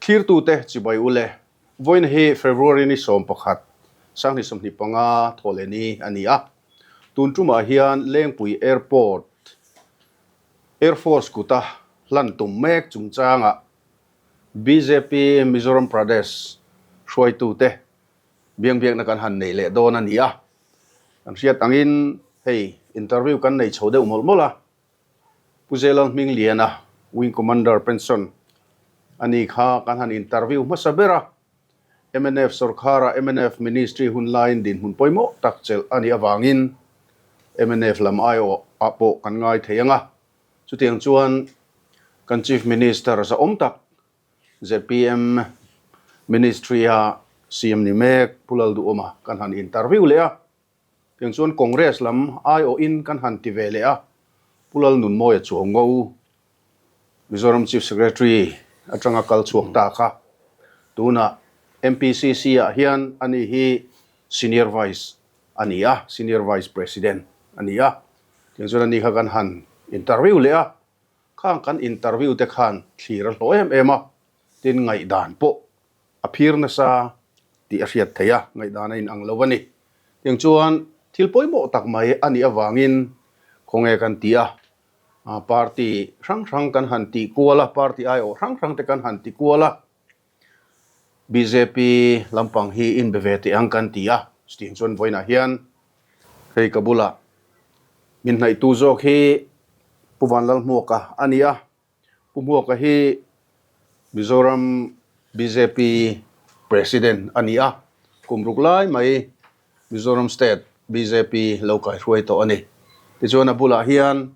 Thlirtute chibai ule, vawiin hi February ni 11, 2025 thawhleh ni a ni a. Tun tumah hian Lengpui Airport, Air Force kuta hlan tum mek chungchangah bjp Mizoram Pradesh hruaitute biangbiakna kan han nei leh dawn a ni a. Kan hriat angin hei interview kan nei chho deuh mawlh mawlh a. Pu Zelal Hmingliana, Wing Commander pension a ni kha kan han interview hmasa ber a. Mnf sorkara mnf Ministry hun laiin dinhmun pawimawh tak chelh a nih avangin mnf lam aiawh ah pawh kan ngai thei ang a. Chutiang chuan kan Chief Minister zahawm tak zpm Ministry-a CM ni mek Pu Lalduhawma kan han interview leh a. Tiang chuan Congress lam aiawhin kan han ti ve leh a, Pu Lalnunmawia Chuango, Mizoram Chief Secretary atanga kal chhuak ta kha tunah MPCC-ah hian ani hi Senior Vice a ni a, Senior Vice President a ni a. Tiang chuan ani kha kan han interview leh a, khang kan interview te khan thlir a hlawh em em a, tin ngaihdan pawh a phir nasa tih a hriat theih a, ngaihdan a inang lo a ni. Tiang chuan thil pawimawh tak mai a nih avangin khawnge kan ti a, party hrang hrang kan han tih kual a, party aiawh hrang hrang te kan han ti kual a, bjp lampang hi inbe ve teh ang kan ti a, chutiang chuan vawiinah hian hei ka bulah min hnaihtu zawk hi Pu Vanlalhmuaka a ni a. Pu Hmuaka hi Mizoram bjp President a ni a, kum ruk lai mai Mizoram State bjp lo kaihruai tawh a ni. Tichuan a bulah hian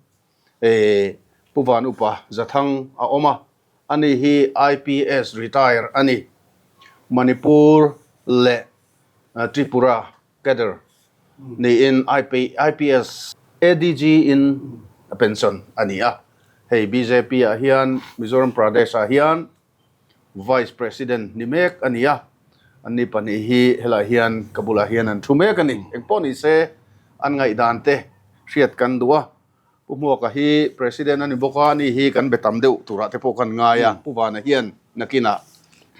Pu Van Upa Zathang a awm a, ani hi IPS retire a ni. Manipur leh Tripura Cadre niin IPS ADG in a pension a ni a. Hei bjp ah hian Mizoram Pradesh ah hian Vice President ni mek a ni a. Anni pahnih hi helaiah hian ka bulah hian an thu mek a ni. Engpawh ni se an ngaihdan te hriat kan duh a. Pu Hmuaka hi President a ni bawk a, ani hi kan be tam deuh turah te pawh kan ngai a, Pu Vana hian nakinah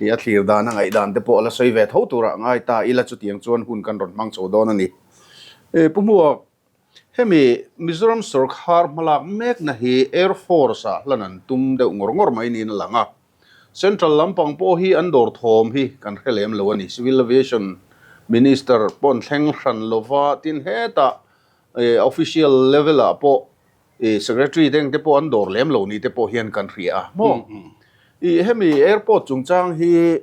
i a thlir dan a ngaihdan te pawh a la sawi ve tho turah ngai ta ila chutiang chuan hun kan rawn hmang chho dawn a ni. Pu Hmuak, hemi Mizoram sawrkhar hmalak mekna hi Air Force ah hlan an tum deuh ngawr ngawr mai niin a lang a, Central lampang pawh hi an dawr thawm hi kan hre lem lo a ni. Civil Aviation Minister pawh an thleng hran lova, tin hetah Official level ah pawh secretary te engte pawh an dawr lem lo ni te pawh hian kan hria a maw? I hemi airport chungchang hi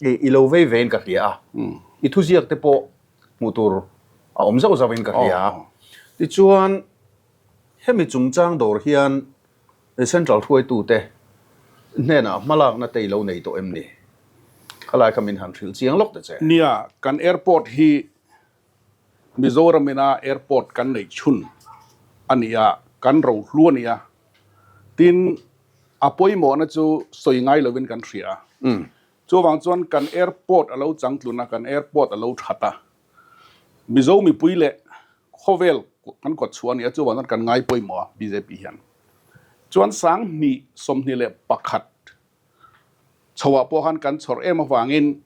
i lo vei vein ka hria a, i thuziak te pawh hmuh tur a awm zauh zauhin ka hria a. Tichuan hemi chungchang dawr hian central hruaitute hnenah hmalakna te i lo nei tawh em ni? Khalai kha min han hrilh chiang lawk ta che. Nia, kan airport hi Mizoram ina airport kan neih chhun a ni a, kan rohlu a ni a, tin a pawimawhna chu sawi ngai lovin kan hria a. Chuvang chuan kan airport a lo changtlun a, kan airport a lo that a, Mizo mipui leh khawvel kan kawt chhuah a ni a, chuvang chuan kan ngai pawimawh a bjp hian. Chuan 2021 chhoah pawh khan kan chhawr em avangin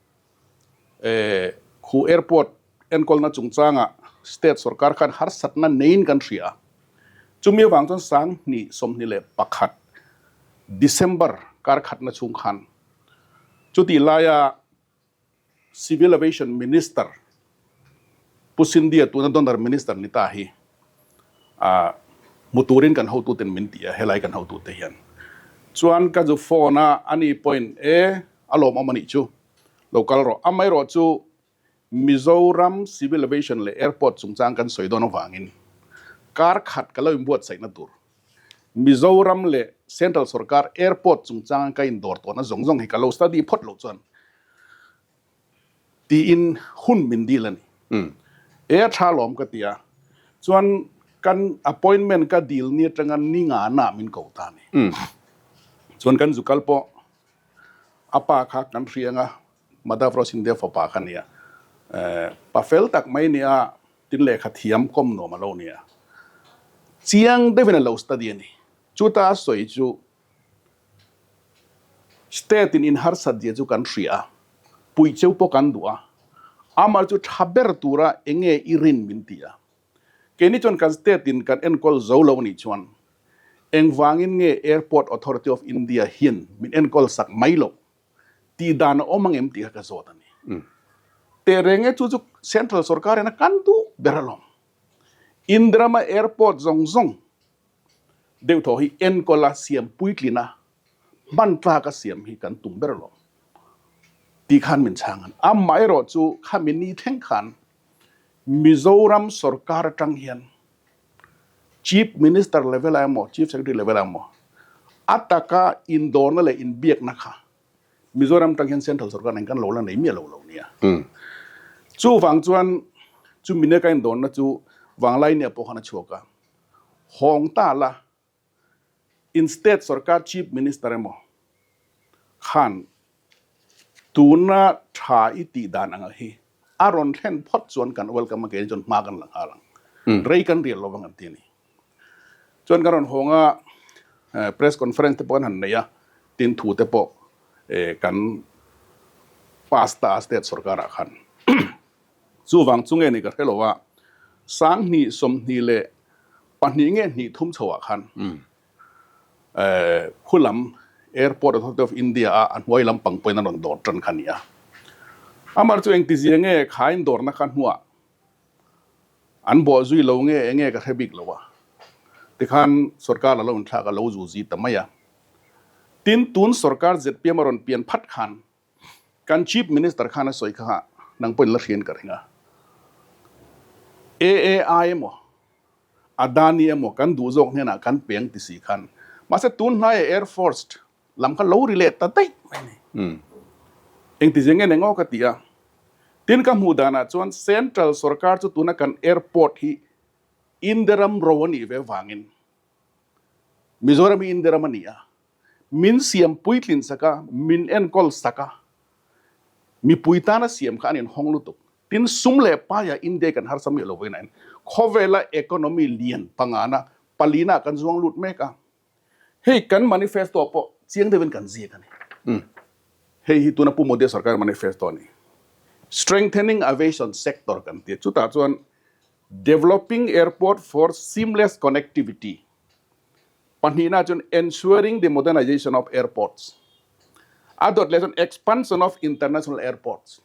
Khu airport enkawlna chungchangah state sorkar khan harsatna neiin kan hria a. Chumi avang chuan 2021 December kar khatna chhung khan chutih laia Civil Aviation Minister Pu Scindia tuna Donor Minister ni ta hi hmu turin kan hotuten min ti a, helai kan hotute hian chuan ka zu phone a, ani pawhin e a lawmawm a nih chu. Lo kal rawh. Amaherawh chu Mizoram Civil Aviation leh Airport chungchang kan sawi dawn avangin kar khat ka lo inbuatsaihna tur Mizoram leh Central Sorkar Airport chungchang ka indawr tawhna zawng zawng hi ka lo study phawt loh chuan tiin hun min dil a ni. E a tha lawm ka ti a, chuan kan appointment ka dil ni atanga ni ngana min ko ta a ni. Chuan kan zu kal pawh A pa kha kan hria anga Madhav Rao Scindia fapa kha nia. Pa fel tak mai nia, tin lehkha thiam kawm nuam a lo nia. Chiang deuhin a lo study a ni. Chuta a sawi chu State in in harsat zia chu kan hria a, puih cheu pawh kan duh a, amah chu tha ber tura enge i rin min ti a. Keini chuan kan state in kan enkawl zo lo anih chuan engvangin nge Airport Authority of India hian min enkawl sak mai loh tih dan a awm ang em tih kha ka zawt a ni. Tehreng e chu chu Central sorkar in a kan duh ber alawm. Indirama Airport zawng zawng deuh thaw hi enkawl a siam puitlin a hman tlak a siam hi kan tum ber alawm tih khan min chhang a ni. Amaherawhchu khami ni thleng khan Mizoram sorkar atang hian Chief Minister level ah emaw Chief Secretary level ah emaw a taka indawrna leh inbiakna kha Mizoram atang hian Central sorkar nen kan lo la nei miah lo lo nia. Chuvang chuan chumi neka indawrna chu Vanglaini ah pawh khan a chhuak a, hawng ta la In state sorkar chief minister emaw khan tuna tha i tih dan ang hi a rawn thlen phawt chuan kan welcome a keini chuan hma kan la nghal ang. Rei kan rial lovang an ti a ni. Chuan kan rawn hawng a press conference te pawh kan han nei a, tin thu te pawh kan pass ta a state sorkar ah khan. Chuvang chu nge ni ka hre lo a, 20 22 nge hnih thum chho ah khan khulam Airport Authority of India a a hnuai lam pang pawhin a rawn dawr tan kha a ni a. Amar chu engtizia nge kha in dawrna kha hnuah an bawh zui lo nge enge ka hre bik lo a, tikhan sorkar a lo inthlak a lo zu zi ta mai a. Tin, tun sorkar zpm a rawn pian phat khan Kan Chief Minister khan a sawi kha nang pawhin la hrian ka ring a. AAI emaw, Adani emaw kan duh zawk hnenah kan peng ti si khan. Mahse tun hnaiah Air Force lam kha lo ri leh ta daih mai a ni. Engti zia nge neng aw ka ti a. Tin ka hmuh danah chuan Central sorkar chu tuna kan airport hi India ram ro a nih ve vangin Mizoram hi India ram a ni a. Min siam puitlin sak a, min enkawl sak a, mipui tana siam kha an inhawng lutuk. Tin, sum leh paia India kan harsa miah lo vawiin khawvela economy lian pangana palina kan zuang lut mek a. Hei kan manifesto ah pawh chiang deuhin kan ziak a ni. Hei hi tuna Pu Modi sorkar manifesto a ni. Strengthening aviation sector kan ti a, chutah chuan developing airport for seamless connectivity Pahnihna chuan ensuring the modernization of airports, a dawt leh chuan expansion of international airports,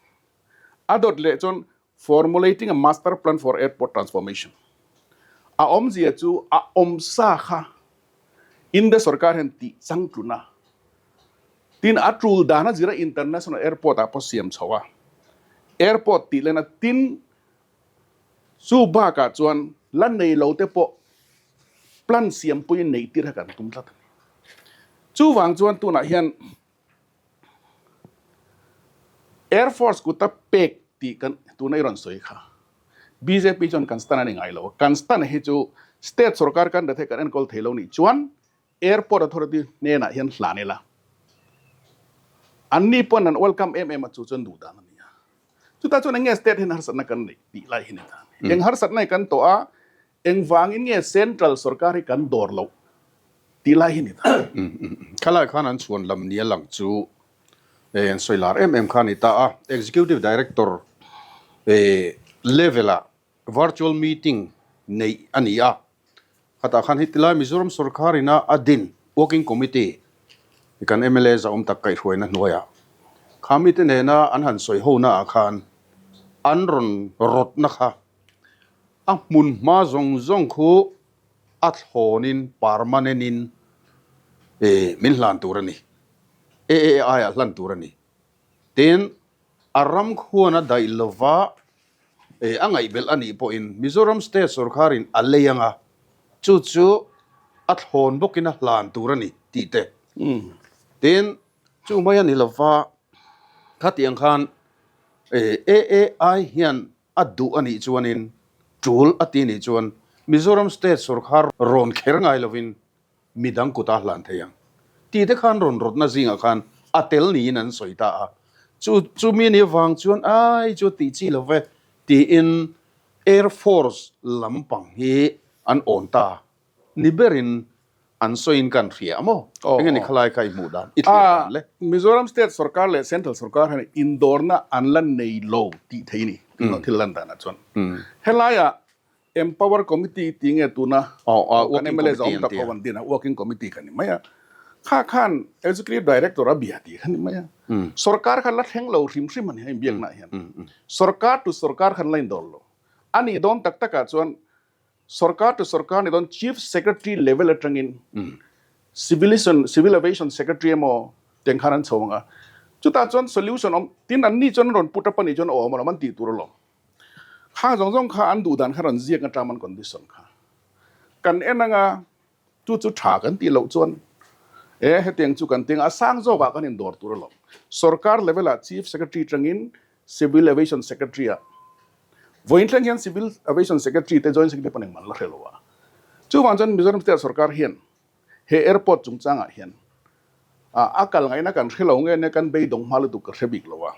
a dawt leh chuan formulating a master plan for airport transformation. A awmzia chu a awmsa kha India sorkar hian tih changtlun a, tin a tul dan a zira international airport ah pawh siam chho a, airport tih lena tin Chu bakah chuan la nei lo te pawh plan siampuiin neih tir kha kan tum tlat a ni. Chuvang chuan tunah hian Air Force kuta pek tih kan tuna i rawn sawi kha bjp chuan kan stand a ni ngai lo a, kan stand hi chu state sorkar kan ret hi kan enkawl thei lo nih chuan Airport Authority hnenah hian hlan ila anni pawn an welcome em em a chu chuan duh dan a ni a. Chutah chuan eng nge state hian harsatna kan neih tih lai hi ni ta a ni. Eng harsatna hi kan tawh a, engvangin nge central sorkar hi kan dawr loh tih lai hi ni ta a ni. Khalai khan an chhuan lam nia lang chu an sawi lar em em kha a ni ta a. Executive Director level-ah virtual meeting neih a ni a. Khatah khan heti lai Mizoram sorkar ina a din Working Committee kan mla zahawm tak kaihhruaina hnuaiah kha mite nena an han sawi ho naah khan an rawn rawtna kha a hmun hma zawng zawng khu a thlawnin permanent in min hlan tur a ni, AAI ah hlan tur a ni. Tin, a ram khuan a daih lova a ngaihbelh a nih pawhin Mizoram State sorkarin a lei ang a, chu chu a thlawn bawkin a hlan tur a ni tih te. Tin, chu mai a ni lova, khatiang khan AAI hian a duh a nih chuanin, tul a ti nih chuan Mizoram State sorkar rawn kher ngai lovin midang kuta hlan thei ang tih te khan rawn rawtna zingah khan a tel niin an sawi ta a. Chu chumi ni avang chuan ai chu tih chi lo ve tiin Air Force lampang hi an awn ta ni berin An sawiin kan hria a maw? Enge ni khalai kha i hmuh dan, i thlir dan le? Mizoram state sorkar leh central sorkar hian indawrna an la nei lo tih thei ni tih thil lan danah chuan. Helaiah Empower Committee tih nge tuna kan mla zawm tak ho an din a, Working Committee kha ni mai a. Kha khan Executive Director a bia tih kha ni mai a. Sorkar khan la thleng lo hrim hrim a ni a inbiaknaah hian. Sorkar to sorkar khan la indawr lo. A nih dawn tak takah chuan Sorkar to sorkar ni dawn Chief Secretary level atangin Civilison Civil Aviation Secretary emaw teng khan an chho ang a. Chutah chuan solution awm tin an ni chuan an rawn put up a nih chuan aw awm alawm an tih tur alawm. Khang zawng zawng kha an duh dan kha rawn ziak atang an condition kha kan en anga chu chu tha kan tih loh chuan e hetiang chu kan tinga a sang zawkah kan indawr tur alawm. Sorkar level ah Chief Secretary tangin Civil Aviation Secretary ah vawiin thleng hian Civil Aviation Secretary te Joint Secretary pawh engmah an la hre lo a. Chuvang chuan Mizoram State sorkar hian he airport chungchangah hian a kal ngaihna kan hre lo nge nia kan beidawng hma lutuk ka hre bik lo a.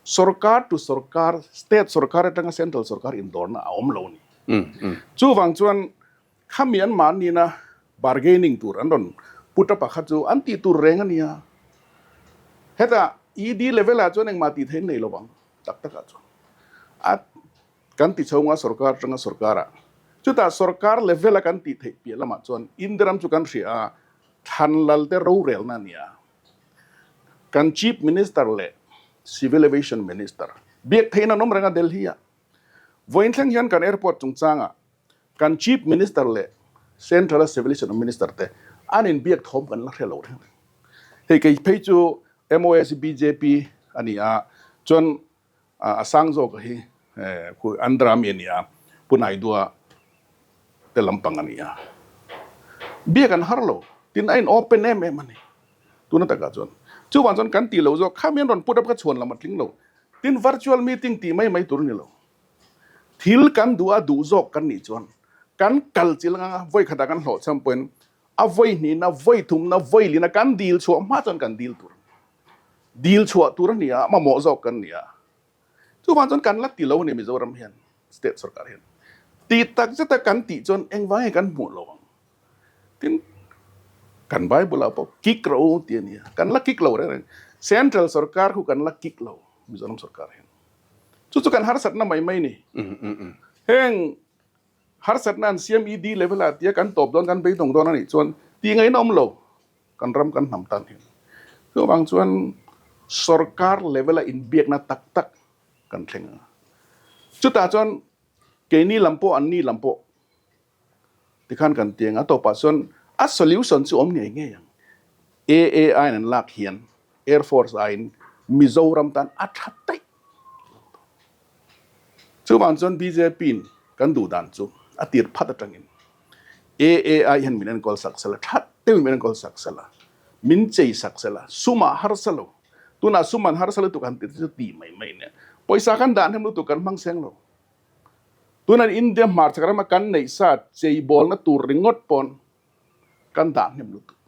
Sorkar to sorkar, state sorkar atanga central sorkar indawrna a awm lo a ni. Chuvang chuan Khami an mahniina bargaining tur an rawn put a pakhat chu an tih tur reng a nia. Hetah ED level ah chuan engmah tih theih an nei lo vang tak takah chuan a kan ti chho nga sorkar atanga sorkar ah. Chutah sorkar level a kan tih theih piah lamah chuan India ram chu kan hria a, thlanlal te rorelna a nia. Kan Chief Minister leh Civil Aviation Minister biak theihin an awm reng a Delhi ah. Vawiin thleng hian kan airport chungchangah Kan Chief Minister leh Central a Civil Minister te an inbiak thawm kan la hre lo reng reng. Hei kei phei chu MOS hi bjp a ni a, chuan a sang zawk hi khu Andhra mi a ni a, Pu Naidu-a te lampang a ni a. Biak an har lo, tin a in open em em a ni tuna takah chuan. Chuvang chuan kan tih loh zawk kha mi an rawn put up kha chhuan lam a tling lo. Tin virtual meeting tih mai mai tur a ni lo. Thil kan duh a duh zawk kan nih chuan kan kal chil ang a, vawi khatah kan hlawh chhan pawhin a vawi hnihna, vawi thumna, vawi lina kan dil chhuah hma chuan kan dil tur a ni. Dil chhuah tur a ni a, mamawh zawk kan ni a. Chuvang chuan kan la ti lo a ni Mizoram hian, state sorkar hian. Tih tak zeta kan tih chuan engvang nge kan hmuh lo ang? Tin, kan Bible ah pawh kik rawh u tih a ni a, kan la kik lo reng reng. Central sorkar khu kan la kik lo Mizoram sorkar hian. Chu chu kan harsatna mai mai ni. Heng harsatna an siam ED level ah tia kan tawp dawn kan beidawng dawn a nih chuan tih ngaihna awm lo kan ram kan hnam tan hian. Chuvang chuan sorkar level a inbiakna tak tak kan thleng a. Chutah chuan keini lam pawh anni lam pawh Tikhan kan ti ang a tawpah chuan a solution chu awm ngei ngei ang. AAI in an lak hian Air Force aiin Mizoram tan a tha daih lo tawh. Chuvang chuan bjp in kan duh dan chu a tir phat atangin AAI hian min enkawl sak sela, tha deuhin min enkawl sak sela, min chei sak sela, sumah harsa lo. Tunah sum an harsa lutuk han tih te chu tih mai mai nia. Pawisa kan dah hnem lutuk kan hmang seng lo. Tunah India hmarchhak rama kan neih sa cheibawlna tur ringawt pawn kan dah hnem lutuk.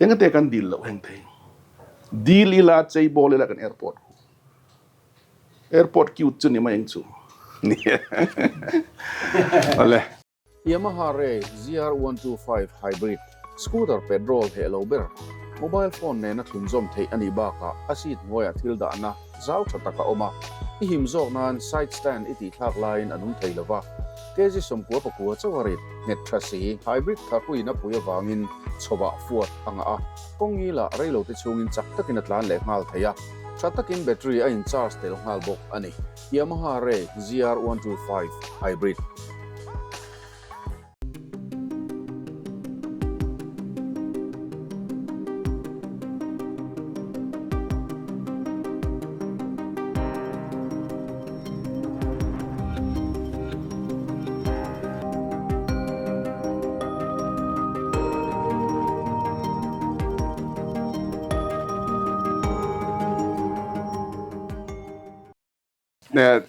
Engate kan dil loh heng thei. Dil ila cheibawl ila kan airport hu. Airport cute chu ni mai ang chu. Awle. Yamaha Ray ZR125 Hybrid scooter petrol heh lo ber, mobile phone nena thlunzawm theih a nih bakah a seat hnuaiah thil dahna zau tha tak a awm a, i him zawk nan side stand i tihthlak laiin a nung thei lova, kg 99 chauh a rit nghet tha si. Hybrid tharhuin a pui avangin chhawah fuat a ngah a, kawng ngilah reilote chhungin chak takin a tlan leh nghal thei a, tha takin battery a in charge tel nghal bawk a ni. Yamaha Ray ZR125 Hybrid.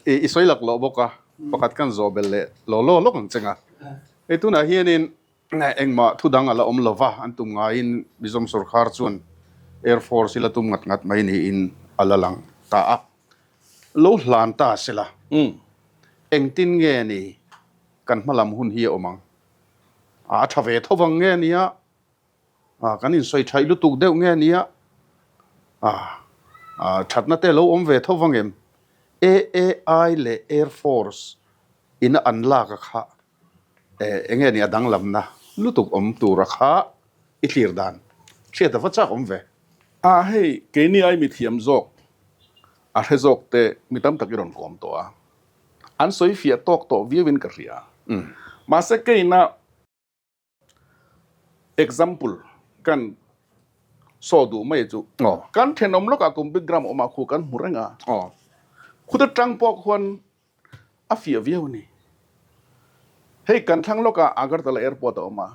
I sawi lak loh bawk a, pakhat kan zawh belh leh law law lawk ang cheng a. Hei tunah hianin engmah thu dang a la awm lo va, an tum ngaiin Mizoram sorkar chuan Air Force hi la tum ngat ngat mai niin a la lang ta a. Lo hlan ta se la, engtin nge ni kan hma lam hun hi a awm ang? A tha ve tho vang nge nia, kan insawi thaih lutuk deuh nge nia, thatna te lo awm ve tho vang em? AAI leh Air Force ina an lak a kha eng nge ni a danglamna lutuk awm tura kha i thlir dan hriat a va chak awm ve. A hei keini ai mithiam zawk a hre zawk te mi tam tak i rawn kawm tawh a, an sawi fiah tawk tawh viau in ka hria. Mahse keina example kan saw duh mai chu kan thenawm lawkah kum big gram awmah khu kan hmu reng a, khuta tang pawh khuan a fiah viau a ni. Hei kan thlang lawkah Agartala airport a awm a,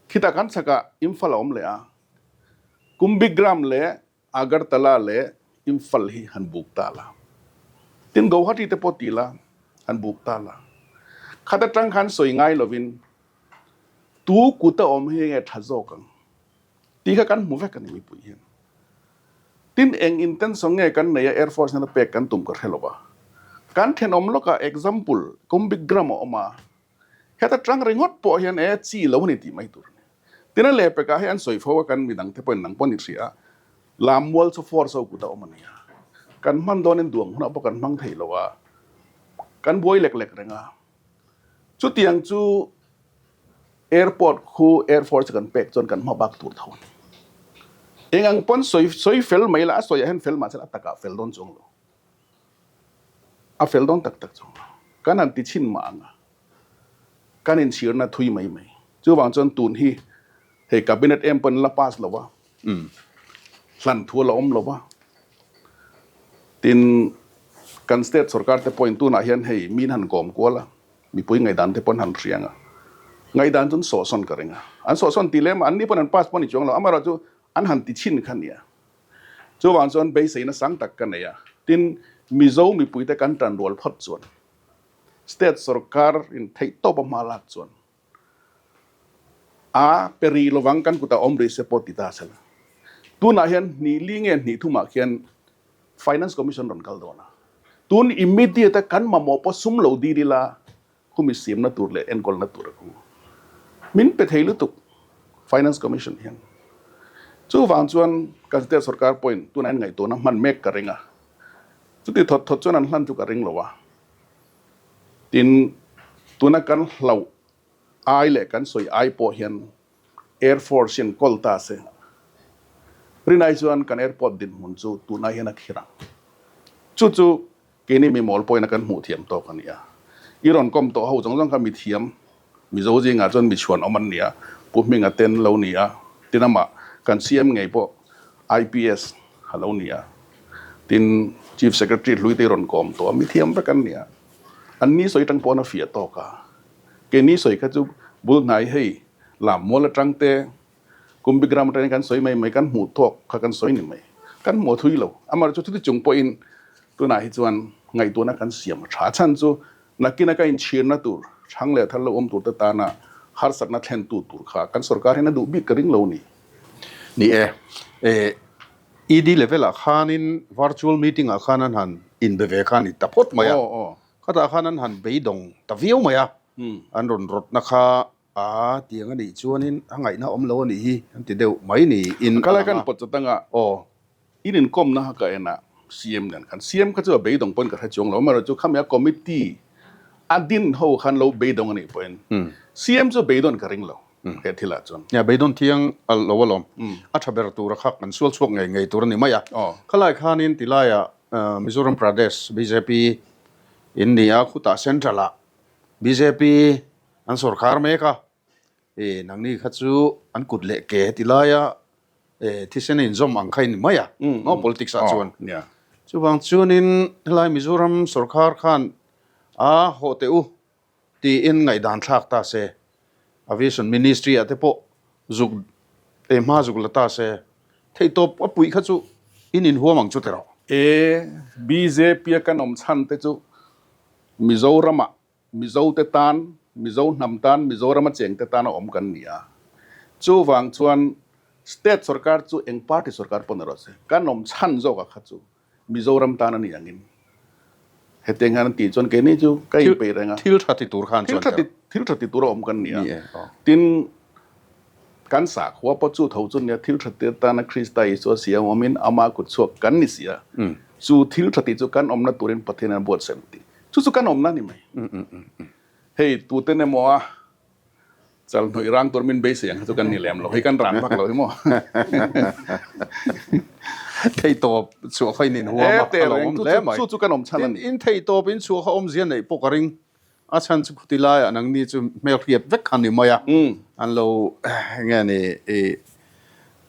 khitah kan chhakah Imphal a awm leh a, kum big gram leh Agartala leh Imphal hi han buk ta la. Tin Guwahati te pawh ti la, han buk ta la. Khat atang khan sawi ngai lovin tu kuta awm hi nge tha zawk ang tih kha kan hmu vek a ni mipui hian. Tin eng intention nge kan nei a Air Force nena pek kan tum ka hre lo va. Kan thenawm lawkah example Kumbhigram a awm a, Heta tang ringawt pawh hian e chi lo a ni tih mai tur a ni. Tin a lehpekah hei an sawi fo a kan midang te pawhin nang pawh ni hria a, Lammual chu force ho kut a awm a nia. Kan hman dawnin duang hunah pawh kan hmang thei lo a, kan buai lek lek reng a. Chutiang chu airport khu air force kan pek chuan kan hma bak tur tho a ni. Eng ang pawn sawi sawi fel mai la, a sawiah hian fel mahse a takah fel dawn chuang lo. A fel dawn tak tak chu kan han ti chhin mah ang a, kan inchhirna thui mai mai. Chuvang chuan tun hi hei cabinet em pawhin la pass lo va, hlan thu a la awm lo va. Tin, kan state sorkar te pawhin tunah hian hei min han kawm kual a, mipui ngaihdan te pawhin han hriang a, ngaihdan chu an sawhsawn ka ring a. An sawhsawn tih lem ah anni pawhin an pass pawh a ni chuang lo, amaherawhchu an han ti chhin kha nia. Chuvang chuan beiseina sang tak ka nei a, tin Mizo mipuite kan tan rual phawt chuan state sorkar in theihtawp a hma lak chuan a pe rih lovang kan kutah awm rih se pawh ti ta sela. Tunah hian hnih li nge hnih thumah khian Finance Commission rawn kal dawn a, tun immediate a kan mamawh pawh sum lo dil ila Khumi siamna tur leh enkawlna tur a khu min pe thei lutuk Finance Commission hian. Chuvang chuan kan state sorkar pawhin tunah hian ngaihtuahna hman mek ka ring a. Chuti thawt thawt chuan an hlan chu ka ring lo a. Tin, tuna kan hlauh ai leh kan sawi ai pawh hian Air Force hian kawl ta se. Rinai chuan kan airport dinhmun chu tunah hian a khir ang. Chu chu Keini mi mawl pawhin a kan hmuh thiam tawk a nia. I rawn kawm tawh ho zawng zawng kha mi thiam, Mizo zingah chuan mi chhuan awm an nia, Pu Hminga ten lo ni a, tin amah kan CM ngei pawh IPS a lo ni a, tin Chief Secretary hlui te i rawn kawm tawh a, mi thiam vek an nia. An ni sawi tang pawhin a fiah tawk a. Keini sawi kha chu bul hnai hei lam mual atang te, Kumbigram atangin kan sawi mai mai, kan hmuh tawk kha kan sawi ni mai. Kan hmuh a thui lo. Amaherawhchu chuti chung pawhin tunah hi chuan ngaihtuahna kan siam a tha. A chhan chu nakina ka inchhirna tur, thang leh thar lo awm tur te tana harsatna thlentu tur kha kan sorkar hian a duh bik ka ring lo ni. Ni e, ED level ah khanin virtual meeting ah khan an han inbe ve kha a ni ta phawt mai a. Khatah khan an han beidawng ta viau mai a, an rawn rawtna kha A, tiang a nih chuanin a ngaihna awm lo a nih hi an ti deuh mai niin a lang a. Kan pawt chat anga aw, in inkawmna kha ka en a, CM nen khan. CM kha chu a beidawng pawhin ka hre chuang lo, amaherawhchu khami a committee a din ho khan lo beidawng a nih pawhin CM chu beidawn ka ring lo he thilah chuan. Nia, beidawn thiang a lo alawm. A tha ber tura kha kan sual chhuak ngei ngei tur a ni mai a. Khalai khanin tilaiah Mizoram Pradesh bjp in ni a, khutah Central-ah bjp An sawrkhar mek a, e nangni kha chu an kut leh ke heti laia e thisen a inzawm ang kha in ni mai a, no politics ah chuan. Chuvang chuanin helai Mizoram sawrkhar khan a hawh teh u tiin ngaihdan thlak ta se, Aviation Ministry ah te pawh zuk e hma zuk la ta se, theihtawp a puih kha chu in inhuam ang chu tiraw? E bjp a kan awm chhan te chu Mizoramah Mizote tan, Mizo hnam tan, Mizorama chengte tana awm kan ni a. Chuvang chuan State sorkar chu eng party sorkar pawh ni rawh se, kan awm chhan zawkah kha chu Mizoram tan a ni angin. Hetiang hian an tih chuan keini chu ka inpeih reng a. Thil tha ti tur khan chuan kher. Thil tha ti tur a awm kan ni a. Tin, kan sakhua pawh chu tho chu nia, thil tha ti atana Krista Isua siam awmin ama kut chhuak kan ni si a. Chu thil tha tih chu kan awmna turin Pathian an buatsaih ang tih. Chu chu kan awmna a ni mai. Hei tuten emaw a Chal hnawih rang tur min beisei ang kha chu kan ni lem lo, hei kan ran vak lo hi maw. Theihtawp chhuah kha in inhuam a, a lo awm hle mai. Chu chu kan awm chhan a ni. In theihtawp in chhuah kha awmzia neih pawh ka ring. A chhan chu khuti laiah nangni chu hmelhriat vek kha ni mai a, an lo nge ni i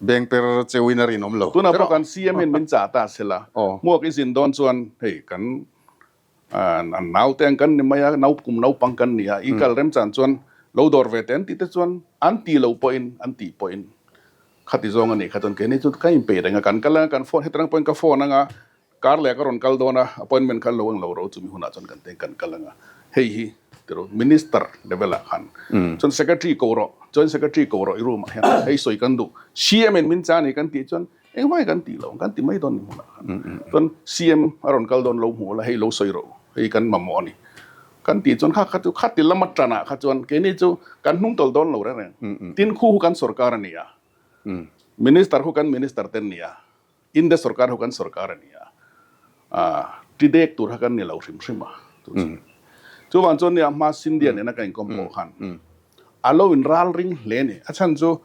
beng per cheuin a rinawm lo. Tunah pawh kan CM in min chah ta sela, hmuak i zin dawn chuan hei kan An naute ang kan ni mai a, nau kum naupang kan ni a, i kal remchan chuan lo dawr ve teh an tih te chuan an tih loh pawhin an tih pawhin khati zawng a nih kha chuan keini chu ka inpeih reng a, kan kal anga kan phone heti rang pawhin ka phone anga kar leh ka rawn kal dawn a appointment kha lo ang lo ro chumi hunah chuan kan teng kan kal anga hei hi tiro minister level ah khan chuan secretary ko rawh joint secretary ko rawh i room ah hian hei sawi kan duh CM in min cha a ni kan tih chuan Engvai kan tih lo, kan ti mai dawn ni hmunah khan. Chuan CM a rawn kal dawn lo hmuh la, hei lo sawi rawh u, hei kan mamawh a ni. Kan tih chuan kha kha chu khati lama tanah kha chuan keini chu kan hnung tawlh dawn lo reng reng. Tin khu hu kan sorkar a ni a, Minister hu kan Minister te an ni a, India sorkar hu kan sorkar a ni a, ti dek tur kha kan ni lo hrim hrim a. Chuvang chuan nia hma Scindia nena ka inkawm pawh khan a lo inral ring hle a ni. A chhan chu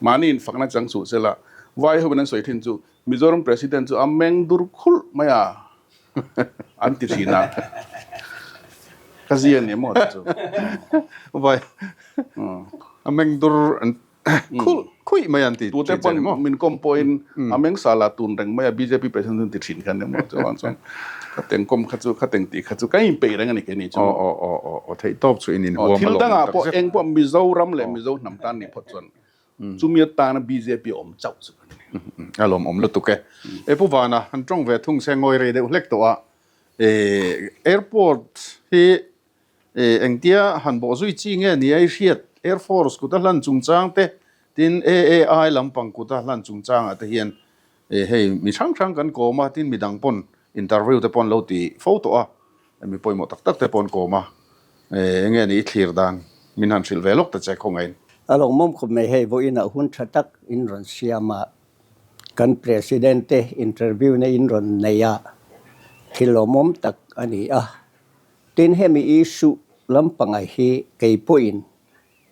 Mahni infakna chang suh sela, vai hovin an sawi thin chu Mizoram President chu a meng dur khulh mai a an ti thin a, ka zia ni maw chu. Vai a meng dur an khulh khuih mai an ti thin che ni maw? Tute pawn min kawm pawhin a meng sala tun reng mai a bjp President chu an ti thin kha ni maw? Chuan chuan ka teng kawm kha chu, kha teng tih kha chu ka inpeih reng a ni keini chu. Aw aw aw aw aw theih tawp chu in inhuam a lawm tak zet. Thil dangah pawh eng pawh Mizoram leh Mizo hnam tan nih phawt chuan chumi atana bjp a awm chauh chu kan ni. A lawmawm lutuk e. E Pu Vana, han tawng ve thung se ngawi rei deuh hlek tawh a. E airport hi e engtia han bawh zui chi nge ni a i hriat Air Force kuta hlan chungchang te tin AAI lampang kuta hlan chungchangah te hian E hei, mi hrang hrang kan kawm a, tin midang pawn interview te pawh an lo ti fo tawh a, mi pawimawh tak tak te pawh an kawm a, e enge ni i thlir dan min han hrilh ve lawk ta che khawngaiin. A lawmawm khawp mai hei, vawiinah hun tha tak in rawn siam a, kan President te interview na in rawn nei a, thil lawmawm tak a ni a. Tin hemi issue lampanga hi kei pawhin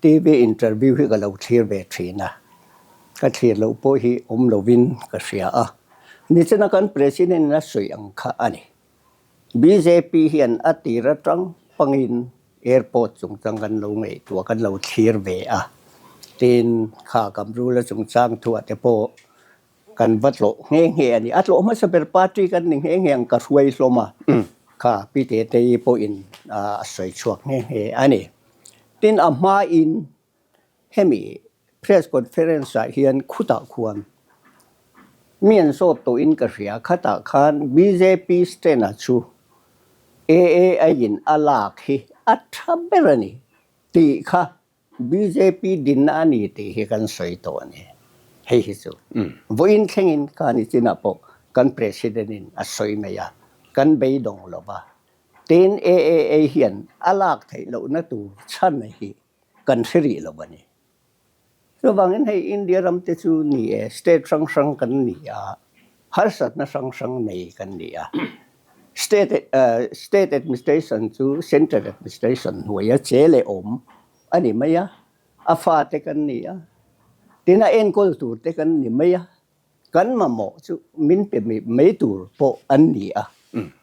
TV interview hi ka lo thlir ve thin a, ka thlir loh pawh hi awm lovin ka hria a. Nichina kan President in a sawi ang kha a ni. Bjp hian a tir atang pangin airport chungchang kan lo ngaihtuah, kan lo thlir ve a. Tin, kha Kamrula chungchang thuah te pawh Kan va tlawh nghe nghe a ni. A tlawh hmasa ber party kan ni nghe nghe ang ka hruai hlawm a, kha Pi Tetei pawhin a sawi chhuak nghe nghe a ni. Tin, a hmain hemi press conference ah hian khutah khuan mi an zawt tawhin ka hria, khatah khan bjp stand ah chu AAI in a lak hi a tha ber a ni tih kha Bjp dinna a ni tih hi kan sawi tawh a ni. Hei hi chu vawiin thlengin kha ni chinah pawh kan President in a sawi mai a, kan beidawng lo va. Tin, AAA hian a lak theih lohna tur chhan hi kan hre rih lo a ni. Chuvangin hei India ram te chu ni e, state hrang hrang kan ni a, harsatna hrang hrang nei kan ni a. State state administration chu central administration hnuaia che leh awm a ni mai a, a fate kan ni a, tin a enkawl tur te kan ni mai a, kan mamawh chu min pe mai tur pawh an ni a,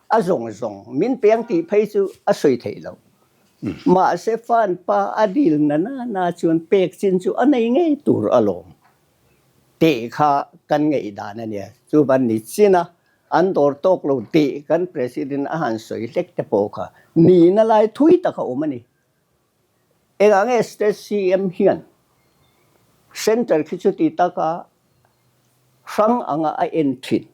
a zawng zawng min pe ang tih phei chu a sawi theih loh. Mahse fan pa a dil na na na chuan pek chin chu a nei ngei tur alawm. Tih kha kan ngaihdan a nia. Chuvan ni chin a, an dawr tawk lo tih kan President a han sawi hlek te pawh kha nihna lai thui tak a awm a ni. Engah nge State CM hian Centre khi chuti taka hrang anga a en thin?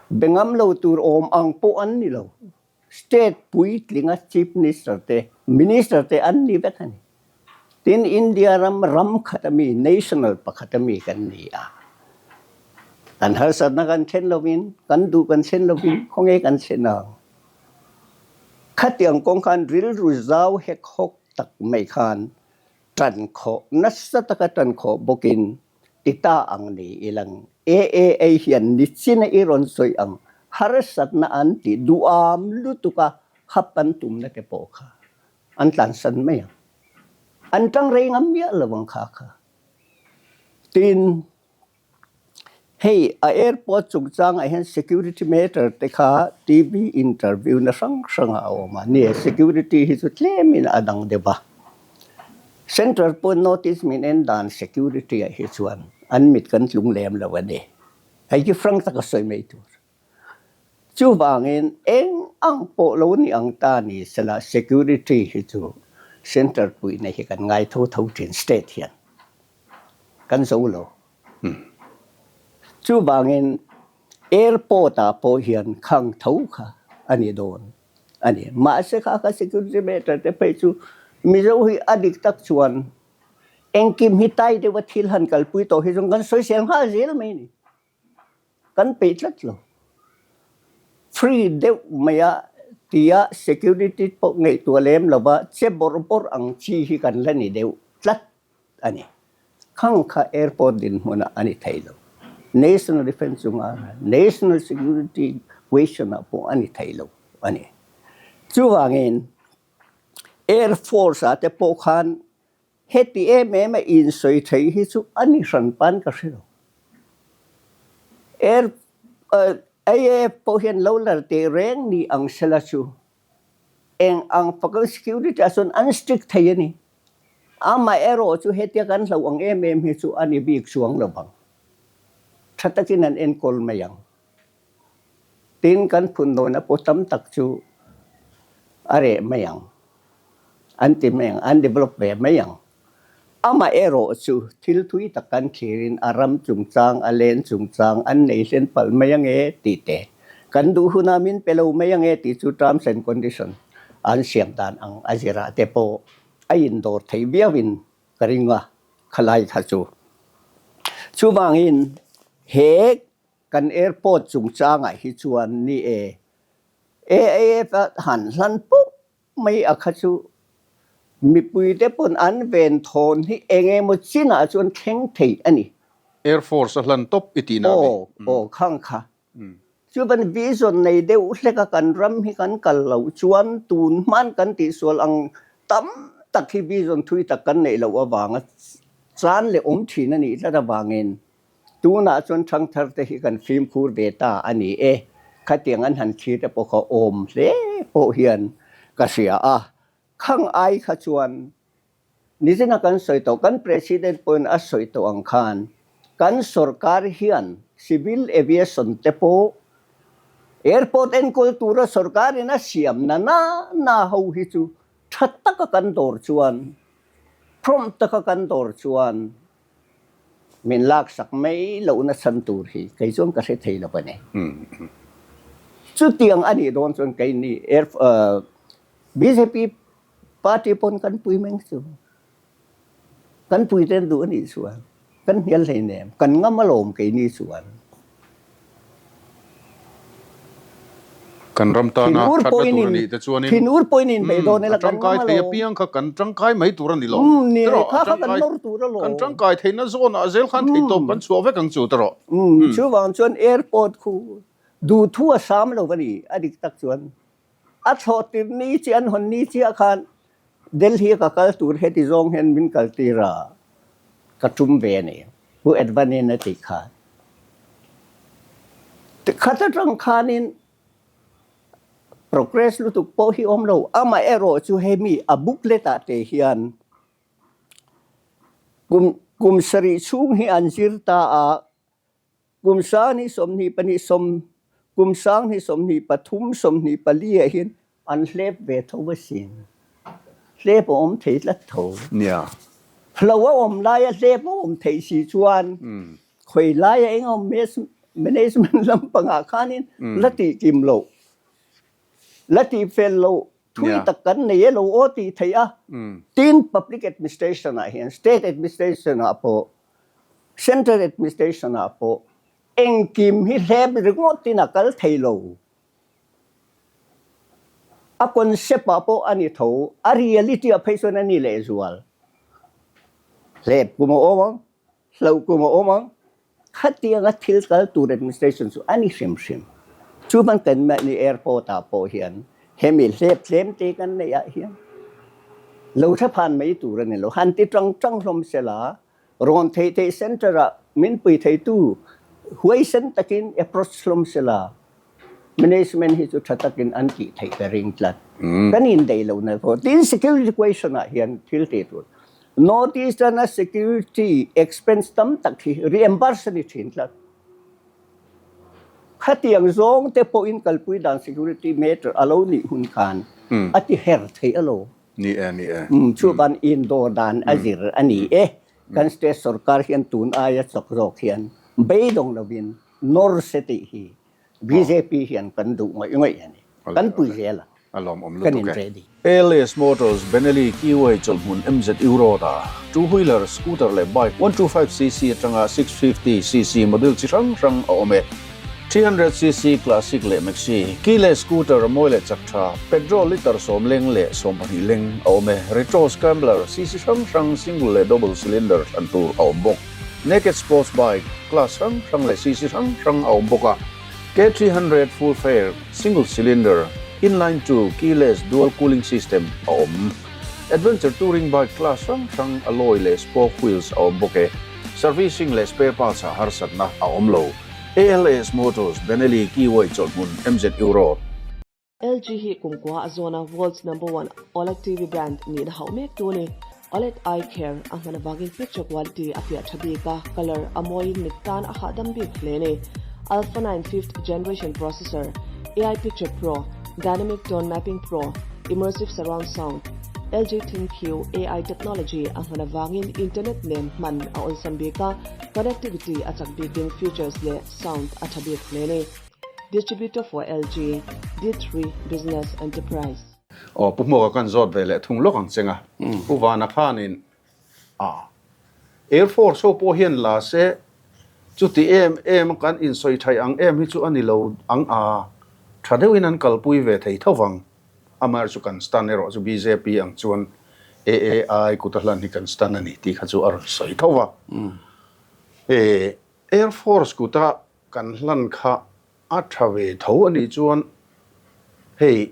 Be ngam lo tur awm ang pawh an ni lo. State puitlinga Chief Minister te, Minister te an ni vek a ni. Tin, India ram ram khat a mi, national pakhat a mi kan ni a. Kan harsatna kan thlen lovin, kan duh kan thlen lovin khawnge kan thlen ang? Khatiang kawng khan rilru zau hek hawk tak mai khan tan khawh nasa taka tan khawh bawkin ti ta ang ni ilang AAA hian nichina i rawn sawi ang harsatna an tih duham lutuka hap an tumna te pawh kha an tlansan mai ang. An tang rei ngam miah lo ang kha kha. Tin, Hei a airport chungchangah hian security matter te kha TV interview na hrang hrangah a awm a, ni e security hi chu tlemin a dang deuh a. Central pawh notice min en dan security ah hi chuan an mit kan tlung lem lo a ni. Hei hi frank taka sawi mai tur. Chuvangin eng ang pawh lo ni ang ta ni sela security hi chu central puihna hi kan ngai tho tho thin state hian kan zo lo. Chuvangin airport ah pawh hian khang tho kha a ni dawn a ni. Mahse kha kha security matter te phei chu Mizo hi a dik tak chuan engkim hi tai deuha thil han kalpui tawh hi chuan kan sawisel nghal zel mai a ni. Kan peih tlat lo. Free deuh maia tia security pawh ngaihtuah lem lova che bawrh bawrh ang chi hi kan la ni deuh tlat. a ni. Khang kha airport dinhmunah a ni thei lo. National Defence chunga National Security question ah pawh a ni thei lo a ni. Chuvangin Air Force ah te pawh khan heti em em a insawi thei hi chu a ni hran pan ka hre lo. Air IAF pawh hian lo lar teh reng ni ang sela chu Eng ang faka security ah chuan an strict thei a ni. Amaherawh chu hetia kan hlauh ang em em hi chu a ni bik chuang lo vang. Tha takin an enkawl mai ang. Tin, kan phun dawna pawh tam tak chu a reh mai ang. An ti mai ang, an develop ve mai ang. Amaherawh chu thil thui tak kan thlirin a ram chungchang, a len chungchang an nei hlen palh mai ange tih te, kan duh hunah min pe lo mai ange tih chu terms and condition an siam dan ang a zirah te pawh a indawr thei viauin ka ring a, khalai kha chu. Chuvangin he kan airport chungchangah hi chuan ni e, AAF a han hlan pawp Mai a kha chu mipuite pawn an ven thawn hi eng emaw chinah chuan thleng thei a ni. Air Force a hlan tawp i tihna a mi? Aw, aw, khang kha. Chuvan vision nei deuh hlek a kan ram hi kan kal loh chuan tun hman kan tihsual ang tam tak hi vision thui tak kan neih loh avanga chan leh awm thin a nih tlat avangin Tunah chuan ṭhangthar te hi kan fimkhur ve ta a ni e, khatiang an han thlir te pawh kha awm hle pawh hian ka hria a, khang ai kha chuan nizina kan sawi tawh, kan President pawhin a sawi tawh ang khan kan sorkar hian Civil Aviation te pawh Airport enkawl tura sorkarin a siam na na na ho hi chu ṭha taka kan dawr chuan, prompt taka kan dawr chuan Min laksak mai lohna chhan tur hi kei chuan ka hre thei lo a ni. Chutiang a nih dawn chuan kei ni Air bjp party pawn kan pui meng chu. Kan pui ten duh a nih chuan kan hnial hleinem, kan ngam alawm kei ni chuan. Kan ram tana thatna tur a nih te chuanin Thinur pawhin inbeih dawn ila a tangkai thei apiang kha kan tangkai mai tur a ni lo. Tiraw a tangkai kan tangkai theihna zawnah zel khan theihtawp kan chhuah vek ang chu tiraw. Chuvang chuan airport khu duhthu a sam lo a ni a dik tak chuan. A thlawh tir ni chiah an hawn ni chiah khan Delhi a ka kal tur heti zawng hian min kal tir a, ka tum ve a ni. Pu Advani-in a tih khan. Tikhat atang khanin progress lutuk pawh hi awm lo. Amaherawh chu hemi a booklet ah te hian kum kum sarih chhung hi an zir ta a, Kum 20 22 sawm kum 20 23 24 ah hian an hlep ve tho asin. Hlep a awm thei tlat tho. Nia. Hlo a awm laia hlep a awm theih si chuan khawi laia eng awm management lampangah khanin la tih kim loh, la tih fel loh thui tak kan nei e lo aw tih theih a. Tin, public administration ah hian state administration ah pawh Central Administration ah pawh Engkim hi hlep ringawtin a kal thei lo. A concept ah pawh a ni tho, a reality ah phei chuan a ni lehzual. Hlep kum a awm ang, hloh kum a awm ang, khatianga thil kal tur administration chu a ni hrim hrim. Chuvan kan mahni airport ah pawh hian hemi hlep tlem te kan neih ah hian lo tha phan mai tur a ni lo. Han ti tang tang hlawm sela, rawn theih theih center ah min pui theitu huaisen takin approach hlawm sela, Management hi chu tha takin an tih theih ka ring tlat. Kan indaih lohna pawh tin security question ah hian thil tih tur North Eastern a security expense tam tak hi reimburse a ni thin tlat. Khatiang zawng te pawhin kalpui dan security matter a lo nih hun khan a ti her theih a lo. Ni e, ni e. Chuvan indawr dan a zir a ni e. Kan state sorkar hian tun aia chawk zawk hian beidawng lovin Nawr se tih hi bjp hian kan duh ngawih ngawih a ni. Kan pui zel ang. A lawmawm Kan lutuk e. in ready. ALS Motors Benelli Keyway chawlhmun MZU Road a two wheeler, scooter leh bike 125cc atanga 650cc model chi hrang hrang a awm e. 300cc Classic leh Maxi, keyless scooter mawi leh chak tha, petrol litre sawm leng leh 12 leng a awm e. Retro Scrambler cc hrang hrang single leh double cylinder thlan tur a awm bawk. Naked Sports Bike class hrang hrang leh cc hrang hrang a awm bawk a, K300 full fare, single cylinder, inline two, keyless, dual cooling system a awm. Adventure Touring Bike class hrang hrang alloy leh spoke wheels a awm bawk e. Servicing leh spare parts ah harsatna a awm lo. ALS Motors, Benelli, Keyway chawlhmun, MZU Road. LG hi kumkua a zawn a, world's number one OLED TV brand nihna hauh mek tu a ni. OLED eye care a hman avangin picture quality a fiah tha bik a, colour a mawiin mit tan a hahdam bik hle a ni. Alpha 9 fifth generation processor, AI Picture Pro, Dynamic Tone Mapping Pro, Immersive Surround Sound, LG ThinQ AI technology a hman avangin internet nen hman a awlsam bik a, connectivity a chak bikin features leh sound a tha bik hle a ni. Distributor for LG, D3 Business Enterprise. Aw, Pu Hmuaka kan zawt ve leh thung lawk ang cheng a. Pu Vana khanin a Air Force ho pawh hian la se chuti em em kan insawi thaih ang em hi chu a ni lo ang a, tha deuhin an kalpui ve thei tho vang. Amaherawhchu kan stand erawh chu bjp ang chuan AAI kuta hlan hi kan stand a ni tih kha chu a rawn sawi tho va. Air Force kuta Kan hlan kha a tha ve tho a nih chuan hei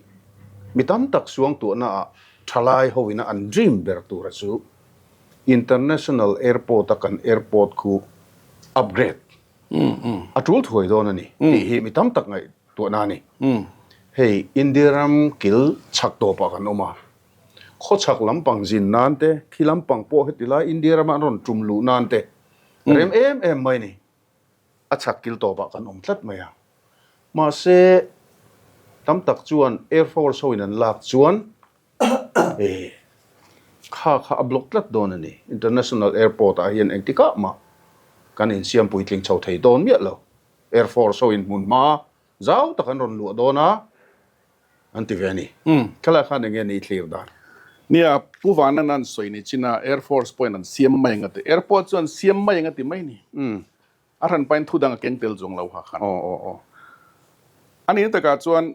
mi tam tak suangtuahna ah thalai ho ina an dream ber tura chu International Airport a kan airport khu upgrade a tul thuai dawn a ni tih hi mi tam tak ngaihtuahna a ni. Hei India ram kil chhak tawpah kan awm a, khawchhak lampang zin nan te, khi lampang pawh heti lai India rama an rawn tum luh nan te rem em em mai a ni. A chhak kil tawpah kan awm tlat mai a. Mahse, tam tak chuan Air Force hoin an lak chuan eh kha kha a block tlat dawn a ni. International Airport ah hian engtikah mah kan insiam puitling chho thei dawn miah lo. Air Force hoin hmunhma zau tak an rawn luah dawn a. An ti ve a ni. Thlalak khan enge ni thlir dan? Nia, Pu Vanan an sawi ni chin a, Air Force pawhin an siam mai ang a ti. Airport chu an siam mai ang a ti mai ni. A hran pahin thu dang a keng tel chuang lo ha khan. A nihna takah chuan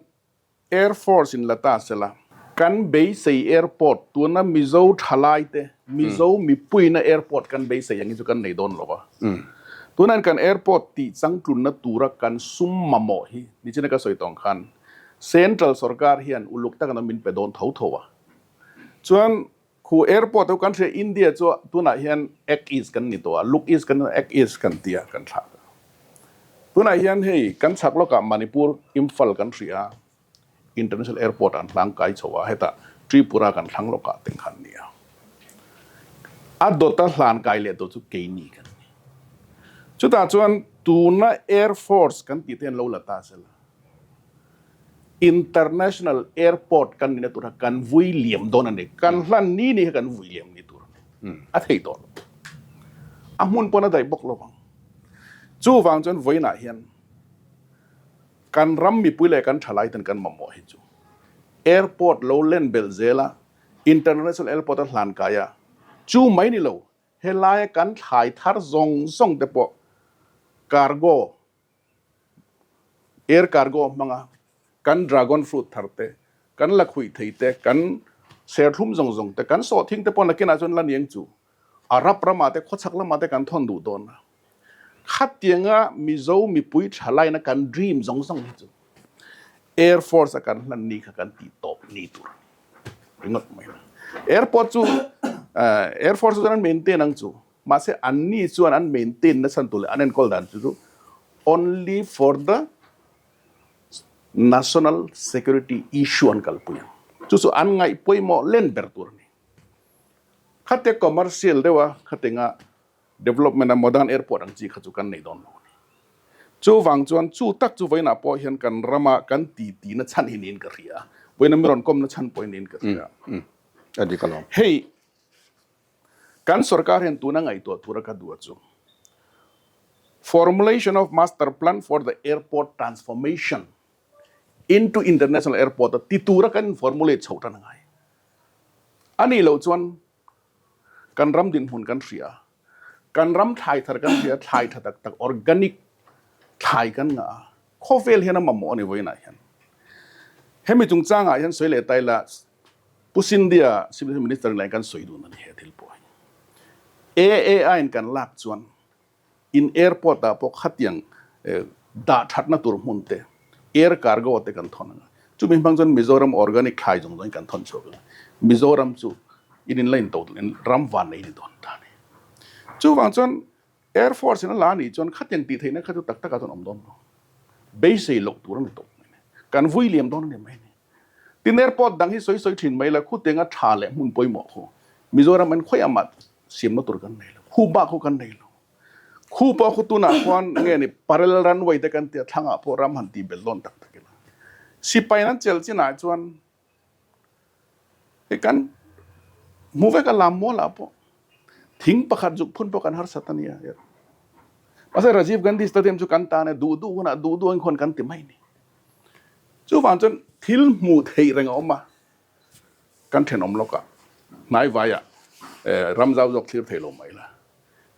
Air Force in la ta sela. Kan beisei airport tuna Mizo thalai te, Mizo mipuina airport kan beisei ang hi chu kan nei dawn lo a. Tunah hian kan airport tih changtlunna tura kan sum mamawh hi nichina ka sawi tawng khan Central sorkar hian uluk tak an min pe dawn tho tho a. Chuan khu airport ho kan hria India chu tunah hian Act East kan ni tawh a, Look East kan Act East kan ti a kan thlah ta. Tunah hian hei kan chhak lawkah Manipur Imphal kan hria a, International Airport an hlang kai chho a, hetah Tripura kan thlang lawkah teng khan ni a. A dawta hlan kai leh tawh chu keini kan ni. Chutah chuan tuna Air Force kan tih te hian lo la ta sela. International Airport kan nihna tur kha kan vui liam dawn a ni. Kan hlan ni ni kha kan vui liam ni tur a ni. A thei tawh lo. A hmun pawn a daih bawk lo ang. Chuvang chuan vawiinah hian kan ram mipui leh kan thalai ten kan mamawh hi chu airport lo len belh zel a, International Airport a hlan kai a, chu mai ni lo, helaia kan thlai thar zawng zawng te pawh cargo. Air cargo hmanga kan dragon fruit thar te, kan lakhuih thei te, kan serthlum zawng zawng te, kan sawhthing te pawh nakinah chuan la niang chu Arab ramah te, khawchhak lamah te kan thawn duh dawn a. Khatianga Mizo mipui tha laina kan dream zawng zawng hi chu Air Force a kan hlan ni kha kan tih tawp ni tur a ni ringawt mai a. Airport chu Air Force chuan an maintain ang chu. Mahse anni chuan an maintain na chhan tur leh an enkawl dan chu chu only for the national security issue an kalpui ang. Chu chu an ngaih pawimawh len ber tur a ni. Khate commercial deuha khatenga development a modern airport ang chi kha chu kan nei dawn lo a ni. Chuvang chuan chu tak chu vawiinah pawh hian kan rama kan titi na chhan hi niin ka hria. Vawiina mi rawn kawmna chhan pawh hi niin ka hria. Hei Kan sorkar hian tuna ngaihtuah tura ka duh a chu Formulation of Master Plan for the Airport Transformation into International Airport a ti tura kan in formulate chhoh tan a ngai. A nih loh chuan kan ram dinhmun kan hria, kan ram thlai thar kan hria, thlai tha tak tak organic thlai kan ngah a, khawvel hian a mamawh a ni vawiinah hian. Hemi chungchangah hian sawi leh ta ila Pu Scindia Civil Minister in kan sawi dun a ni he thil pawh hi. AAI in kan lak chuan in airport ah pawh khatiang dah thatna tur hmun te air cargo te kan thawn anga chumi hmang chuan Mizoram organic thlai zawng zawng in kan thawn chhuak anga Mizoram chu in in la in to ram van nei ni dawn ta a ni. Chuvang chuan Air Force in a la nih chuan khatiang tih theihna kha chu tak takah chuan awm dawn lo. Beisei loh tur a ni tawp mai a ni. Kan vui liam dawn a ni mai a ni. Tin airport dang hi sawi sawi thin mai la khuteng a tha leh hmun pawimawh khu Mizoram an khawiah mah siamna tur kan nei lo. Khu bak khu kan nei lo. Khu pawh khu tunah khuan nge ni parallel runway te kan tia thlangah pawh ram han tih belh dawn tak tak ila. Sipai an chelh chinah chuan Hei kan hmu vek a lam mual ah pawh thing pakhat zuk phun pawh kan harsat a nia. Mahse Rajiv Gandhi Stadium chu kan tan e duh duh hunah duh duh ang khuan kan ti mai ni. Chuvang chuan thil hmuh theih reng a awm a, kan thenawm lawkah hnaivaiah ram zau zawk thlir thei lo mai la.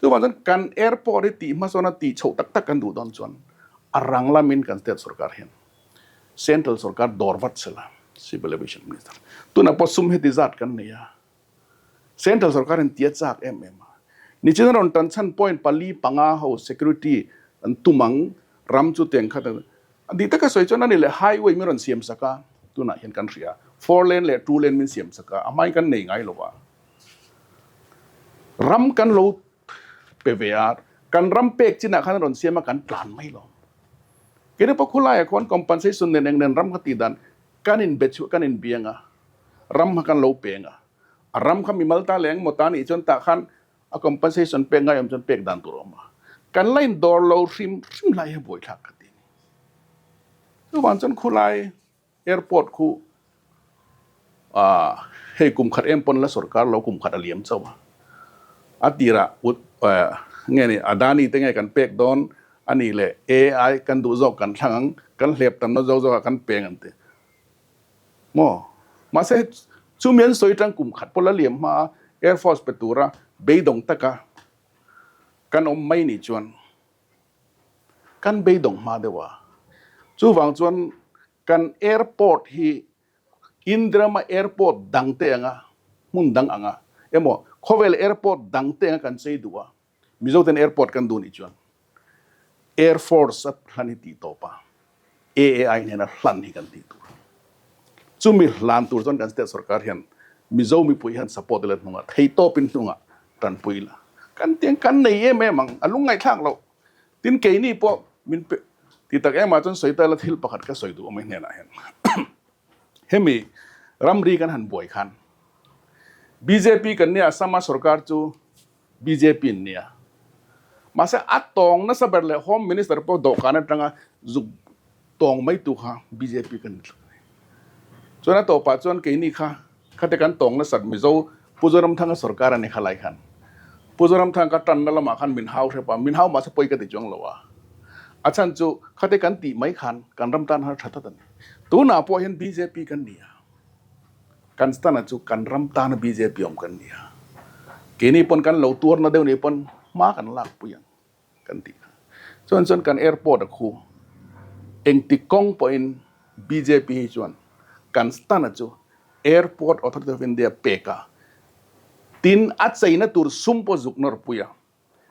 Chuvang chuan kan airport hi tih hmasawn a tih chhoh tak tak kan duh dawn chuan a rang lamin kan state sorkar hian Central sorkar dawr vat sela, Civil Aviation Minister. Tunah pawh sum heti zat kan nei a, Central sorkar in tia chak em em a. Nichina rawn tan chhan point pali panga ho security an tum ang ram chu tiang khat a dik taka sawi chuan ani leh highway min rawn siam sak a, tunah hian kan hria four lane leh two lane min siam sak a, a hmain kan nei ngai lo a. Ram kan lo pe ve a, kan ram pek chinah khan a rawn siam a kan tlan mai lo. Kei pawh khulaiah khuan compensation nen eng nen ram kha tih dan kan in be chhuah kan in biang a, ram kha kan lo peng a, a ram kha mimal ta leh engmaw ta nih chuan tah khan a compensation pek ngai awm chuan pek dan tur a awm a, kan la in dawr lo hrim hrim lai hi buaithlak ka ti a ni. Chuvang chuan khulai Airport khu hei kum khat em pawn la sorkar lo kum khat a liam chauh a, a tirah nge ni Adani te nge kan pek dawn a nih leh AI kan duh zawk kan thlang ang kan hlep tamna zawk zawkah kan peng ang ti maw mahse chumi an sawi tang kum khat pawh la liam hma a Air Force pe tura beidawng taka kan awm mai nih chuan kan beidawng hma deuh a chuvang chuan Kan airport hi Indirama airport dang te anga hmun dang anga emaw khawvel airport dang te anga kan chei duh a, Mizo ten airport kan duh nih chuan Air Force a hlan hi tih tawp a, AAI hnena hlan hi kan tih tur a ni. Chumi hlan tur chuan kan state sorkar hian Mizo mipui hian support ila hnungah theihtawpin hnungah tanpui ila kan tiang kan nei em em ang a lungngaihthlak loh. Tin keini pawh min pe ti tak emah chuan sawi ta ila thil pakhat ka sawi duh awm e hnenah hian hemi ramri kan han buai khan bjp kan nia Assam a sorkar chu bjp an nia mahse a tawng nasa ber leh home minister pawh dawhkan atanga zuk tawng mai tu kha bjp kan ni tlat a ni chuan a tawpah chuan keini kha Khate kan tawng nasat Mizo Pu Zoramthanga sorkar a ni kha lai khan. Pu Zoramthanga ka tanna lamah khan min hau hrep a, min hau mahse pawi ka ti chuang lo a. A chhan chu khate kan tih mai khan kan ram tan har tha tlat a ni. Tunah pawh hian bjp kan ni a, kan stand-a chu kan ram tana bjp awm kan ni a. Keini pawn kan lo tuarna deuh nih pawn hma kan lakpui ang. Kan tih kha. Chuan chuan kan airport a khu. Engti kawng pawhin bjp hi chuan kan stand-a chu Airport Authority of India pek a, tin a cheina tur sum pawh zuk nawr pui a.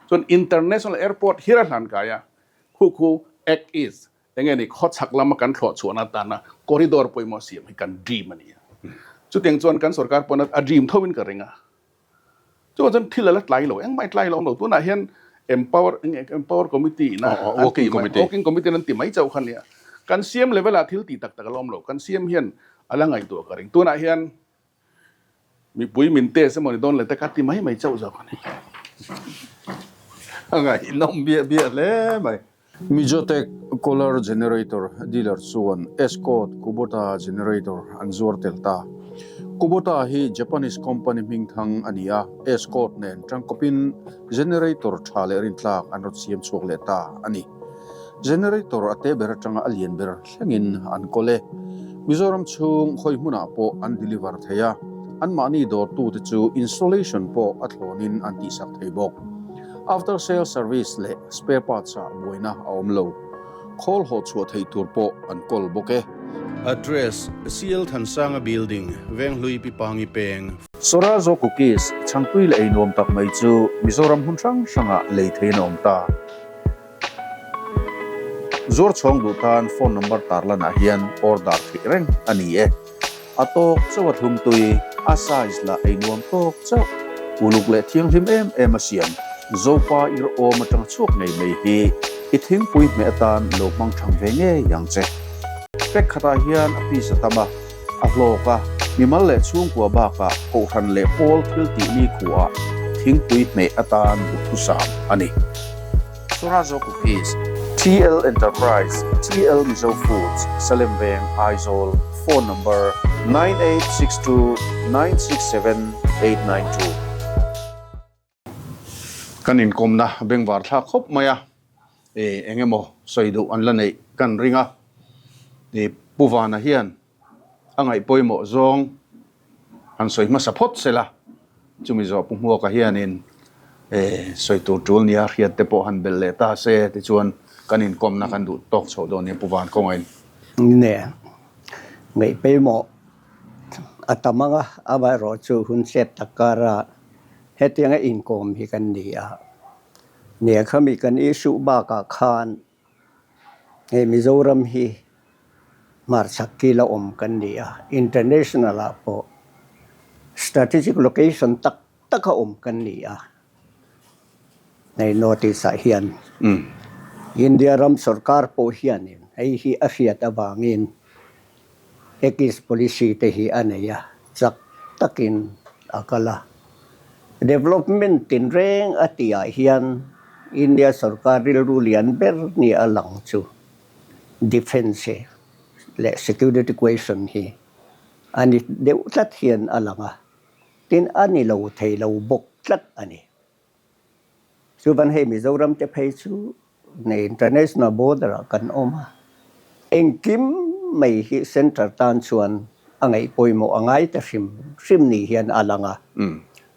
Chuan International Airport hir a hlan kai a, khu khu Act East enge ni khawchhak lama kan thlawh chhuahna atana corridor pawimawh siam hi kan dream a ni a. Chutiang chuan kan sorkar pawn a dream tho in ka ring a. Chuvang chuan thil a la tlai lo, engmah i tlai lo awm lo. Tunah hian empower enge empower committee ina an ti mai, working committee in an ti mai chauh kha nia. Kan CM level ah thil tih tak tak a la awm lo. Kan CM hian a la ngaihtuah ka ring. Tunah hian mipui min test emaw ni dawn le te ka ti mai mai chauh zawk a ni. A ngaihnawm biah biah hle mai. Mijotech Cooler Generator dealer chuan Escort Kubota Generator an zuar tel ta. Kubota hi Japanese company hmingthang a ni a, Escort nen tangkawpin generator tha leh rintlak an rawn siam chhuak leh ta a ni. Generator a te ber atanga a lian ber thlengin an kawl e. Mizoram chhung hawi hmunah pawh an deliver thei a, anmahni dawrtute chu installation pawh a thlawnin an tihsak thei bawk. After sale service leh spare parts ah buaina a awm lo. Khawl haw chhuah theih tur pawh an kawl bawk e. Address, CL Thansanga Building, Venghlui Pi Pangi Peng. Sorazo Cookies chhangtui leh ei nuam tak mai chu Mizoram hmun hrang hrangah lei theiin a awm ta. Zuar chhawng duh tan phone number tarlanah hian order theih reng a ni e. A tawk chauh a thlum tui, a size lah ei nuam tawk chauh. Uluk leh thianghlim em em a siam. Zopa ir awm atanga chhuak ngei mai hi i thingpui hmeh atan lo hmang thang ve ngei ang che. Pack khatah hian a piece a tam a, a hlawk a, mimal leh chhungkua bakah kohhran leh pawl thil tih ni khuaah thingpui hmeh atan duhthusam a ni. Surazo Cookies, TL Enterprise, TL Mizo Foods, Salem Veng, Aizawl, Phone Number, 9862 967 892. Kan inkawmna bengvar thlak khawp mai a, eng emaw sawi duh an la neih kan ring a, Pu Vana hian a ngaih pawimawh zawng han sawi hmasa phawt se la, chumi zawh Pu Hmuaka hianin sawi tur tul nia hriat te pawh han belh leh ta se tichuan kan inkawmna kan duh tawk chhoh dawn nia Pu Van kawngain. Nge ngaih pawimawh a tam ang a, amaherawh chu hun chep tak kara hetianga inkawm hi kan ni a, nia khami kan issue bakah khan Hei Mizoram hi hmarchhak kil a awm kan ni a, international ah pawh strategic location tak tak a awm kan ni a. Hei North East ah hian India ram sorkar pawh hianin hei hi a hriat avangin Act East Policy te hi a nei a, chak takin a kal a. Development tinreng a tihah hian India sorkar rilru lian ber ni a lang chu Defence leh Security question hi a ni deuh tlat hian a lang a, tin a ni lo thei lo bawk tlat a ni. Chuvan hei Mizoram te phei chu nei international border ah kan awm a, engkim mai hi centre tan chuan a ngaih pawimawh a ngai ta hrim hrim ni hian a lang a.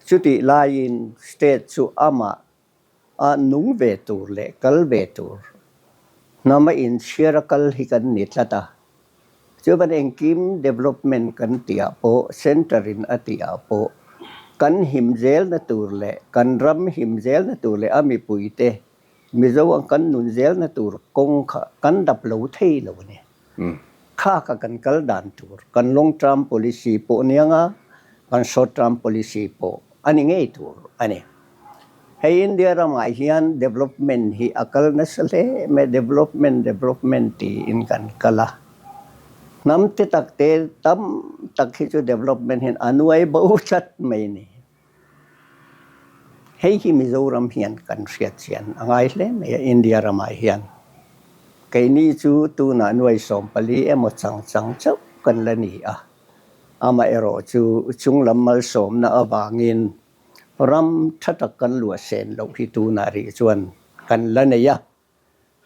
Chutih laiin state chu amah a nung ve tur leh kal ve tur hnam a inchhiar a kal hi kan ni tlat a. Chuvan engkim development kan tihah pawh, centre in a tihah pawh kan him zelna tur leh kan ram him zelna tur leh a mipuite Mizo ang kan nun zelna tur kawng kha kan dap lo thei lo a ni. Kha kha kan kal dan tur, kan long term policy pawh nia nga, kan short term policy pawh a ni ngei tur a ni. Hei India ramah hian development hi a kal nasa hle mai, development development tiin kan kal a. Hnam te tak te tam tak hi chu development hian a nuai bo tlat mai a ni. Hei hi Mizoram hian kan hriat chian a ngai hle mai a India ramah hian. Keini chu tunah nuai 14 emaw chang chang chauh kan la ni a. Amaherawh chu chunglam malsawmna avangin Ram tha tak kan luah sen loh hi tunah rih chuan kan la nei a.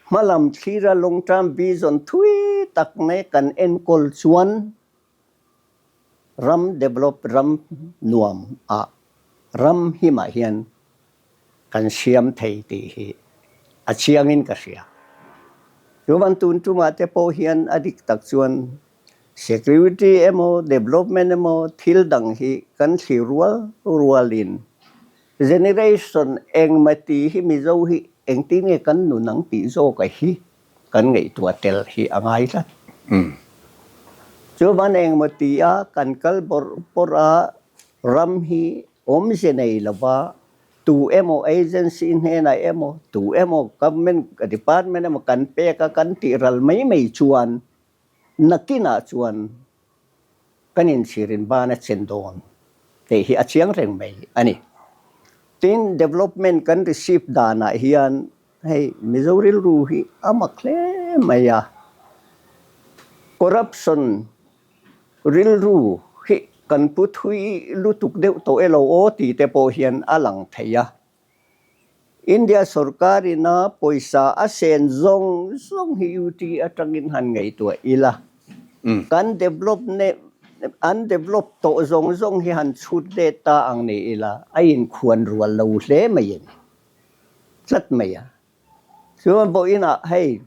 Hmalam thlira long term vision thui tak mai kan enkawl chuan ram develop ram nuam ah ram himah hian kan siam thei tih hi a chiangin ka hria. Chuvan tun tumah te pawh hian a dik tak chuan security emaw development emaw thil dang hi kan thlir rual rualin generation engmah tih hi Mizo hi engtin nge kan nun ang tih zawk a hi kan ngaihtuah tel hi a ngai tlat. Chuvan engmaw tia kan kal bawrh bawrh a ram hi awmze nei lova Tu emaw agency hnenah emaw, tu emaw government department emaw kan pek a, kan tih ral mai mai chuan nakinah chuan kan inchhirin ban a chen dawn tih hi a chiang reng mai a ni. Tin, development kan receive danah hian hei Mizo rilru hi a mak hle mai a, corruption Rilru hi kan pu thui lutuk deuh tawh elo aw tih te pawh hian a lang thei a. India sorkar ina pawisa a sen zawng zawng hi UT atangin han ngaihtuah ila. Kan develop ne an develop tawh zawng zawng hi han chhut let ta ang ni ila a inkhuan rual lo hle mai a ni tlat mai a. Chuan vawiinah hei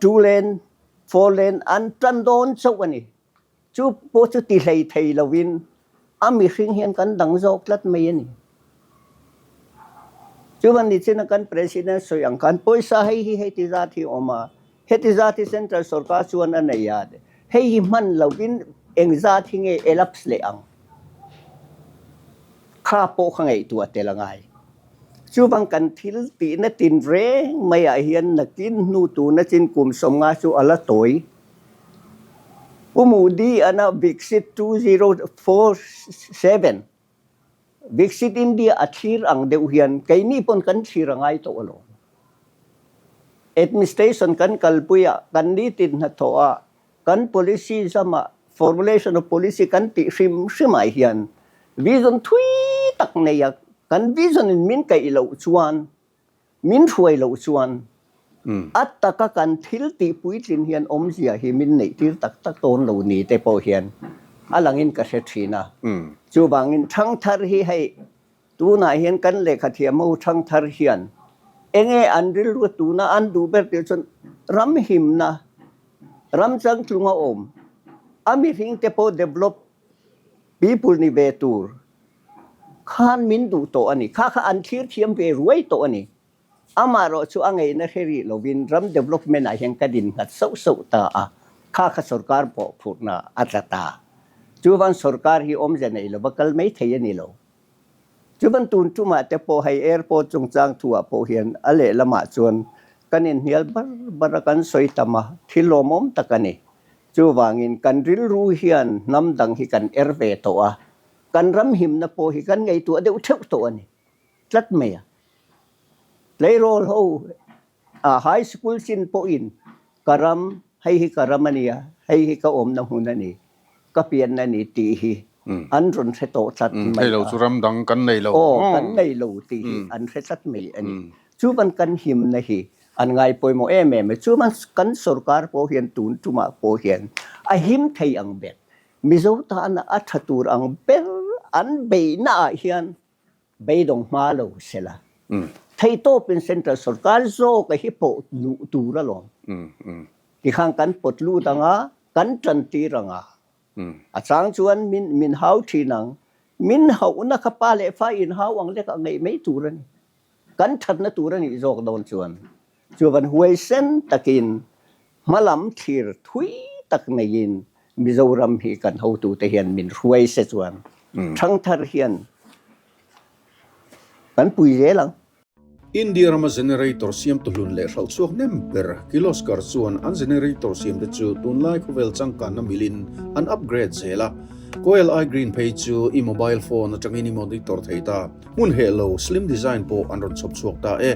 two lane, four lane an tan dawn chauh a ni. Chu pawh chu ti hlei thei lovin a mihring hian kan dang zawk tlat mai a ni. Chuan nichina kan President sawi ang khan pawisa hei hi heti zat hi a awm a, heti zat hi Central sorkar chuan a nei a, hei hi hman lovin eng zat hi nge elapse leh ang? Kha pawh kha ngaihtuah tel a ngai. Chuvang kan thil tihna tin reng maiah hian nakin hnu tuna chin kum 50 chu a la tawi. Pu Modi ana Viksit 2047, Viksit India a thlir ang deuh hian keini pawn kan thlir a ngai tawh alawm. Administration kan kalpui a, kan nitin hnathawh a, Kan policy zama formulation of policy kan tih hrim hrimah hian vision thui tak nei a, kan vision in min kaih loh chuan, min hruai loh chuan a taka kan thil tih puitlin hian awmzia hi min neih tir tak tak dawn lo ni te pawh hian a langin ka hre thin a. Chuvangin thangthar hi hei Tunah hian kan lehkhathiam ho thangthar hian enge an rilru tuna an duh ber tih chuan ram himna, ram changtlunga awm, a mihring te pawh develop people ni ve tur khan min duh tawh a ni. Kha kha an thlir thiam ve ruai tawh a ni. Amaherawh chu a ngeihna hre rih lovin ram development ah hian ka din nghat sauh sauh ta a, kha kha sorkar pawh phurhna a tla ta. Chuvan sorkar hi awmze nei lova kal mai thei a ni lo. Chuvan tun tumah te pawh hei airport chungchang thuah pawh hian a lehlamah chuan kan inhnial bar bar a, kan sawi tam a, thil lawmawm tak a ni. Chuvangin kan rilru hian hnam dang hi kan er ve tawh a, kan ram himna pawh hi kan ngaihtuah deuh theuh tawh a ni tlat mai a. Tleirawl ho a high school chin pawhin ka ram, hei hi ka ram a nia, hei hi ka awmna hmun a ni, ka pianna a ni tih hi an rawn hre tawh tlat mai a. Hei lo chu ram dang kan nei lo. Aw, kan nei lo tih hi an hre tlat mai a ni. Chuvan kan himna hi an ngai pawimawh em em a. Chuvan kan sorkar pawh hian tun tumah pawh hian a him thei ang ber, Mizo tana a tha tur ang ber an beihna ah hian Beidawng hma lo sela. Theihtawpin Central Sorkar zawk a hi pawh luh tur alawm. Tikhan kan pawt lut ang a, kan tan tir ang a. A chang chuan min min hau thin ang. Min hauhna kha pa leh fa inhau ang lek a ngeih mai tur a ni. Kan thatna tur a nih zawk dawn chuan chuan huaisen takin Hmalam thlir thui tak neiin Mizoram hi kan hotute hian min hruai se chuan thangthar hian kan pui zel ang. India rama generator siamtu hlun leh hralh chhuak hnem ber Kirloskar chuan an generator siamte chu tunlai khawvel changkanna milin an upgrade zel a. Coil i Green phei chu i mobile phone atangin i monitor thei ta. Hmun heh lo slim design pawh an rawn chhawp chhuak ta e.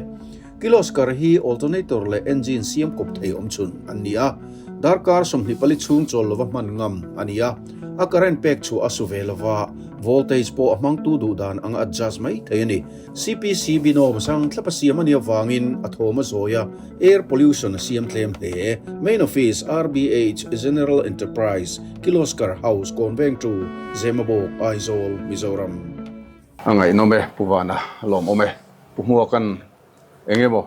Kirloskar hi alternator leh engine siam kawp thei awm chhun an ni a, darkar 24 chhung chawl lova hman ngam a ni a, a current pek chhuah a su ve lova, voltage pawh a hmangtu duh dan anga adjust mai thei a ni. CPC binawm sang thlap a siam a nih avangin a thawm a zawi a, air pollution a siam tlem hle. Main Office, RBH, General Enterprise, Kirloskar House, Kawnvengtu, Zemabawk, Aizawl, Mizoram. A ngaihnawm e, Pu Vana, lawmawm e. Pu Hmuakan eng emaw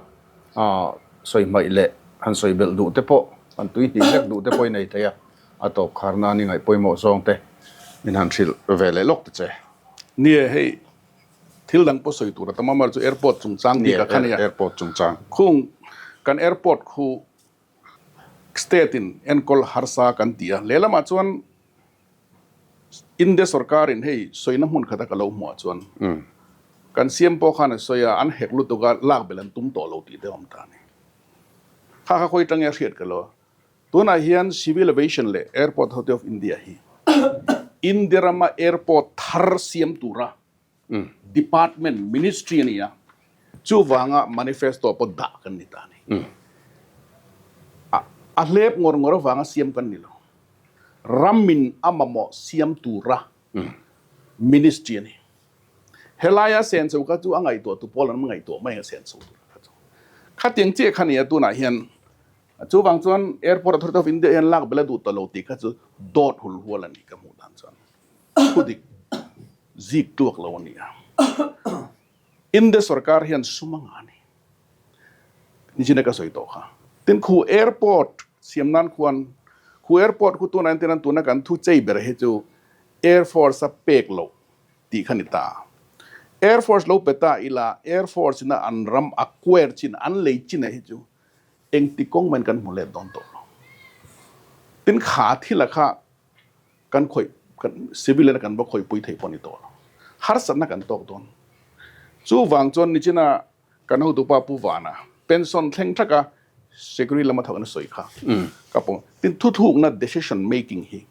sawi hmaih leh han sawi belh duh te pawh, han tui hnih hlek duh te pawh i nei thei a, a tawp khar nan i ngaih pawimawh zawng te min han hrilh ve leh lawk ta che. Nie hei thil dang pawh sawi tur a tam a, amaherawhchu airport chungchang bik a kha nia. Airport chungchang. Khung kan airport khu state in enkawl harsa kan ti a, lehlamah chuan India sorkar in hei sawina hmun khata ka lo hmuh ah chuan kan CM pawh khan a sawi a, an hek lutuk a, lak belh an tum tawh lo tih te a awm ta a ni. Kha kha khawi tange a hriat ka lo a. Tunah hian Civil Aviation leh Airport Authority of India hi India rama airport thar siam tura Department, Ministry a ni a, chuvanga manifesto pawh dah kan ni ta a ni. A hlep ngawr ngawr avanga siam kan ni lo. Ramin a mamawh siam tura Ministry a ni. Helaia senso kha chu a ngaihtuah tu pawl an ngaihtuah mai ang senso tur kha chu. Khatiang chiah kha nia tunah hian chuvang chuan Airport Authority of India hian lak bel a duh ta lo tih kha chu dawt hul hual a ni ka hmuh dan chuan. Thudik zik tuak lo a ni a. India sorkar hian sum a ngah a ni. Nichina ka sawi tawh kha. Tin khu airport siam nan khuan khu airport khu tunah entir nan tuna kan thu chei ber hi chu Air Force a pek loh tih kha ni ta. Air Force lo pe ta ila Air Force ina an ram acquire chin an lei chin ah hi chu engti kawng mahin kan hmu let dawn tawh lo. Tin kha thil ah kha kan khawih kan civil in a kan va khawihpui theih pawh a ni tawh lo. Harsatna kan tawk dawn. Chuvang chuan nichina kan hotupa Pu Vana pension thleng thak a security lama thawk in a sawi kha ka pawm. Tin thuthlukna decision making hi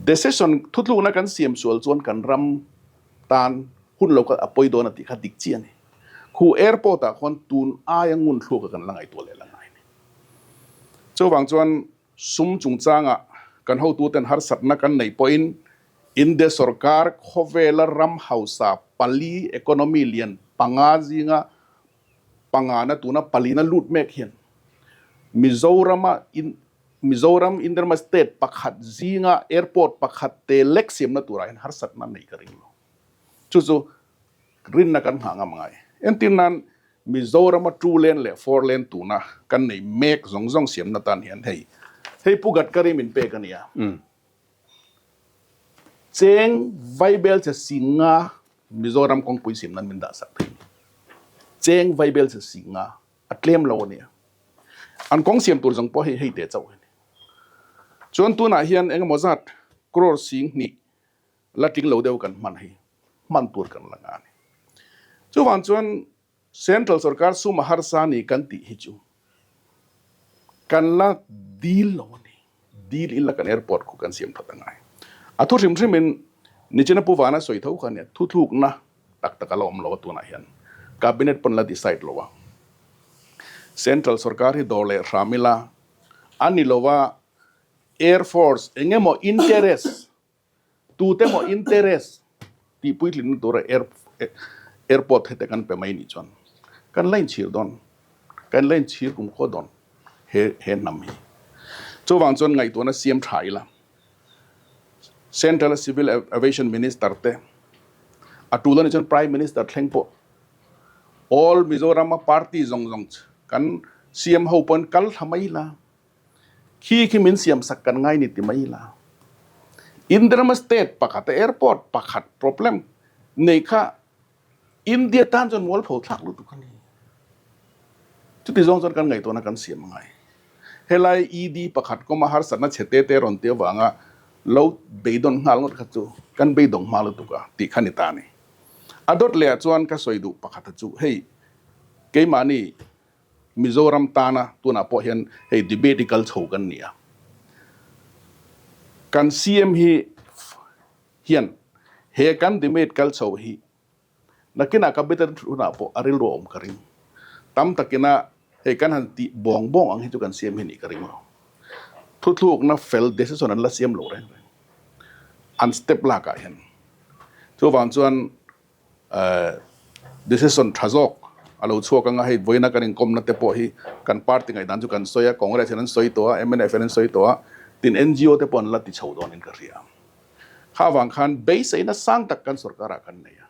decision thuthlukna kan siam sual chuan kan ram tan hun lo kal a pawi dawn a tih kha dik chiah a ni. Khu airport ah khuan tun aia ngun thluak a kan la ngaihtuah leh la ngai a ni. Chuvang chuan Sum chungchanga kan hotuten harsatna kan neih pawhin India sorkar khawvela ram hausa pali economy lian panga zinga pangana tuna palina lut mek hian Mizorama Mizoram India rama state pakhat zinga airport pakhat te lek siamna turah hian harsatna neih ka ring lo. Chu chu Rinna kan nghah ngam ngai. Entir nan Mizorama two lane leh four lane tuna kan nei mek zawng zawng siamna tan hian hei hei Pu Gadkari min pek a nia. Cheng Vaibel che Singa Mizoram kawngpui siam nan min dah sak thei ni. Cheng Vaibel che Singa a tlem lo a nia. An kawng siam tur zawng pawh hei hei teh chauh a ni. Chuan tunah hian engemaw zat crore sing hnih la tling lo deuh kan hman hei. hman tur kan la nga a ni. Chuvang chuan Central sorkar sum a harsa ni kan tih hi chu kan la dil lo a ni. Dil ila kan airport khu kan siam that a ngai. A thu hrim hrimin Nichina Pu Vana sawi tho kha nia thuthlukna tak tak a la awm lo a tunah hian Cabinet pawn la decide lo a. Central sorkar hi dawr leh hram ila a ni lo a Air Force engemaw interest Tute maw interest tih puitlinna tura airport hete kan pe mai nih chuan kan la inchhir dawn, kan la inchhir kumkhua dawn he he hnam hi. Chuvang chuan ngaihtuahna siam tha ila Central Civil Aviation Minister te a tul anih chuan Prime Minister thleng pawh all Mizoram a party zawng zawng kan CM ho pawhin kal thla mai ila. Khi khi min siam sak kan ngai ni ti mai ila. India rama state pakhat a airport pakhat problem nei kha India tan chuan mualpho thlak lutuk a ni. Chuti zawng chuan kan ngaihtuahna kan siam a ngai. Helai ED pakhat kawma harsatna chhe te te rawn ti avanga lo beidawn nghal ngawt kha chu kan beidawng hma lutuk a tih kha ni ta a ni. A dawt leh ah chuan ka sawi duh pakhat a chu hei keimahni Mizoram tana tunah pawh hian hei debate hi kal chho kan ni a. Kan CM hi hian he kan debate kal chho hi nakinah cabinet hunah pawh a rilru a awm ka ring. Tam takina hei kan han tih bawng bawng ang hi chu kan CM hi nih ka ring lo. Thuthlukna fel decision an la siam lo reng reng. An step lakah hian. Chuvang chuan Decision tha zawk a lo chhuak anga hei vawiina kan inkawmna te pawh hi kan party ngaihdan chu kan sawi a, Congress in an sawi tawh a, mnf in an sawi tawh a, tin NGO te pawh an la ti chho dawnin ka hria. Kha avang khan beiseina sang tak kan sorkarah kan nei a,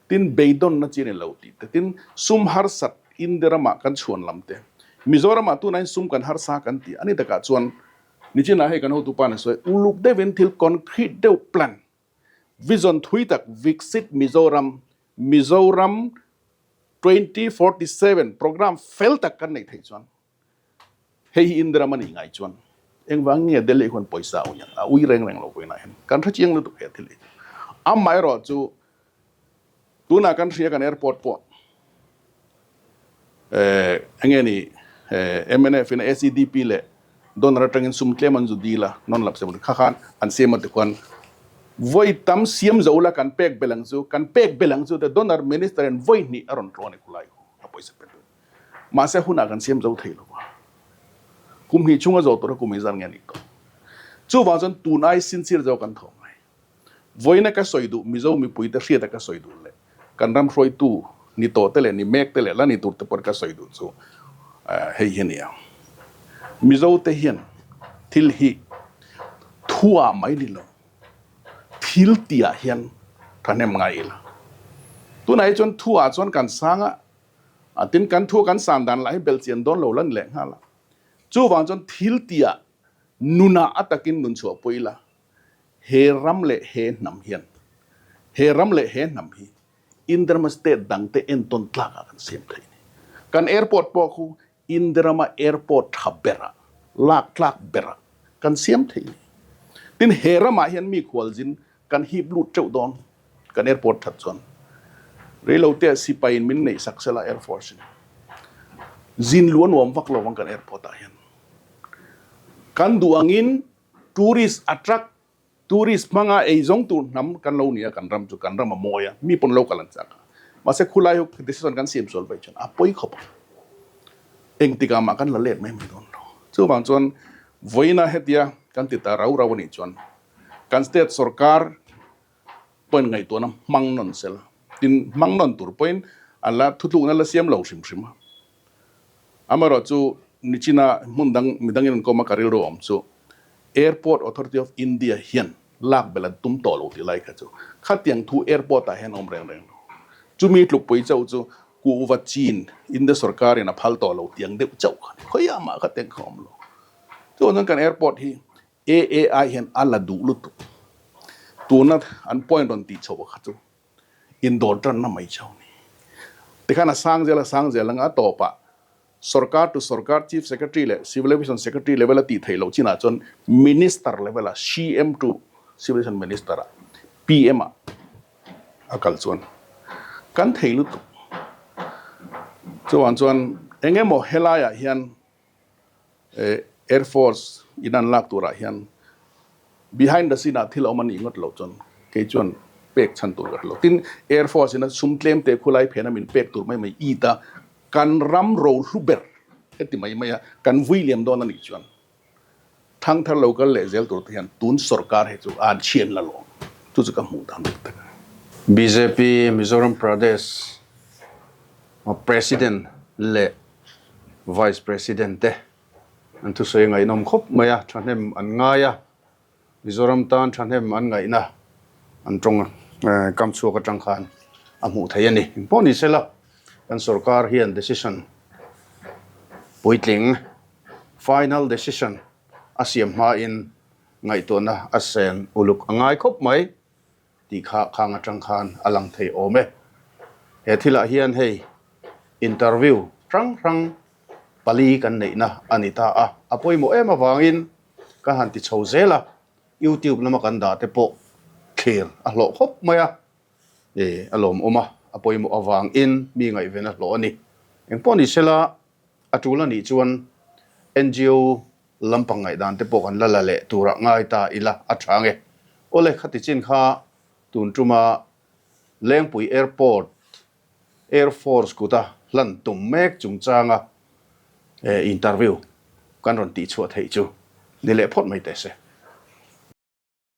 tin beidawnna chi a ni lo tih te, tin sum harsat India ramah kan chhuan lam te. Mizoramah tunah hian sum kan harsa kan ti a ni takah chuan nichinah hei kan hotupa na sawi uluk deuhin thil concrete deuh plan vision thui tak Viksit Mizoram Mizoram 2047 program fel tak kan neih theih chuan Hei hi Indiram a nih ngai chuan engvang nge Delhi huan pawisa a ui ang? A ui reng reng lo vawiinah hian kan hre chiang lutuk he thil hi chu. Amaherawh chu tunah kan hria kan airport pawh eh enge ni eh mnf in SEDP leh donor atangin sum tlem an zu dil a non lapse kha khan an siam a tikhuan vawi tam siam zo la kan pek belh ang chu kan pek belh ang chu te donor minister in vawi hnih a rawn tlawn i khulai khu a pawisa pe tu. Mahse hunah kan siam zo thei lo va, kum hnih chhunga zawh tura kum inzan nge a nih tawh. Chuvang chuan tun ai sincere zo kan thaw ngai. Vawiina ka sawi duh Mizo mipuite hriata ka sawi duh leh kan ram hruaitu ni tawh te leh ni mek te leh la ni tur te pawhin ka sawi duh chu hei hi a ni ang. Mizo te hian thil hi thuah mai ni lo, thil tihah hian thahnem ngai ila. Tunah hi chuan thuah chuan kan sang a, A tin kan thu kan san dan lah hi belhchian dawn lo la ni leh nghal a. Chuvang chuan thil tihah nunah a takin nun chhuah pawh ila, he ram leh he hnam hian, he ram leh he hnam hi India-rama state dangte entawn tlakah kan siam thei a ni. Kan airport pawh khu India-rama airport tha berah, lak tlak berah kan siam thei a ni. Tin, he ramah hian mi khualzin Kan hip lut teuh dawn kan airport that chuan reilote ah sipai in min neih sak sela air force in zin lu a nuam vak lo ang kan airport ah hian kan duh angin tourist attract tourist hmanga ei zawng tur hnam kan lo ni a kan ram chu kan ram a mawi a mi pawn lo kal an chak a mahse khulai ho decision kan siam sual vaih chuan a pawi khawp ang engtikah mah kan la let mai mai dawn lo chuvang chuan vawiina hetia kan ti ta rau rau a nih chuan Kan state sorkar pawhin ngaihtuahna hmang nawn sel a, tin hmang nawn tur pawhin an la thutlukna la siam lo hrim hrim a. Amaherawh chu nichina hmun dang midangin an kawm a ka rilru awm chu Airport Authority of India hian lak belh an tum tawh lo tih lai kha chu khatiang thu airport ah hian a awm reng reng lo. Chumi tlukpui chauh chu kuhva chin India sorkarin a phal tawh lo tiang deuh chauh kha ni. Khawiah mah khatiang kha a awm lo. Chuvang chuan kan airport hi AAI hian a la duh lutuk. Tuna an point rawn tih chhoh kha chu indawr tanna mai chauh a ni. Tikhan a sang zel a sang zel anga a tawpah sorkar to sorkar Chief Secretary leh Civil Aviation Secretary level a tih theih loh chinah chuan Minister level ah CM to Civil Aviation Minister ah PM ah a kal chuan kan thei lutuk. Chuvang chuan eng emaw helaiah hian Air Force in an lak turah hian behind the scene ah thil a awm a nih ngawt loh chuan kei chuan pek chhan tur ka hre lo. Tin, Air Force in a sum tlem te khulai phena min pek tur mai mai it a, kan ram rohlu ber heti mai mai a kan vui liam dawn a nih chuan thangthar lo kal leh zel tur te hian tun sorkar hi chu an chhian la lawm. Chu chu ka hmuh dan dik tak a ni. Bjp Mizoram Pradesh President leh Vice President te an thusawi ngaihnawm khawp mai a, thahnem an ngai a, Mizoram tan thahnem an ngaihna an tawng kam chhuak atang khan a hmuh theih a ni. Engpawh ni sela kan sorkar hian decision puitling, final decision, a siam hmain ngaihtuahna a sen uluk a ngai khawp mai. Tih kha khang atang khan a lang thei awm e. He thilah hian hei interview hrang hrang pali kan neihna a ni ta a, a pawimawh em avangin ka han ti chho zel a, YouTube lama kan dah te pawh thlir a hlawh khawp mai a, e a lawmawm a, a pawimawh avangin mi ngaihven a hlawh a ni. Engpawh ni sela a tul a nih chuan NGO Lampang ngaihdan te pawh kan la la leh turah ngai ta ila a tha nge. Awle khati chin kha tun tuma Lengpui Airport Air Force kuta hlan tum mek chungchanga interview kan rawn tihchhuah theih chu ni leh phawt mai teh se.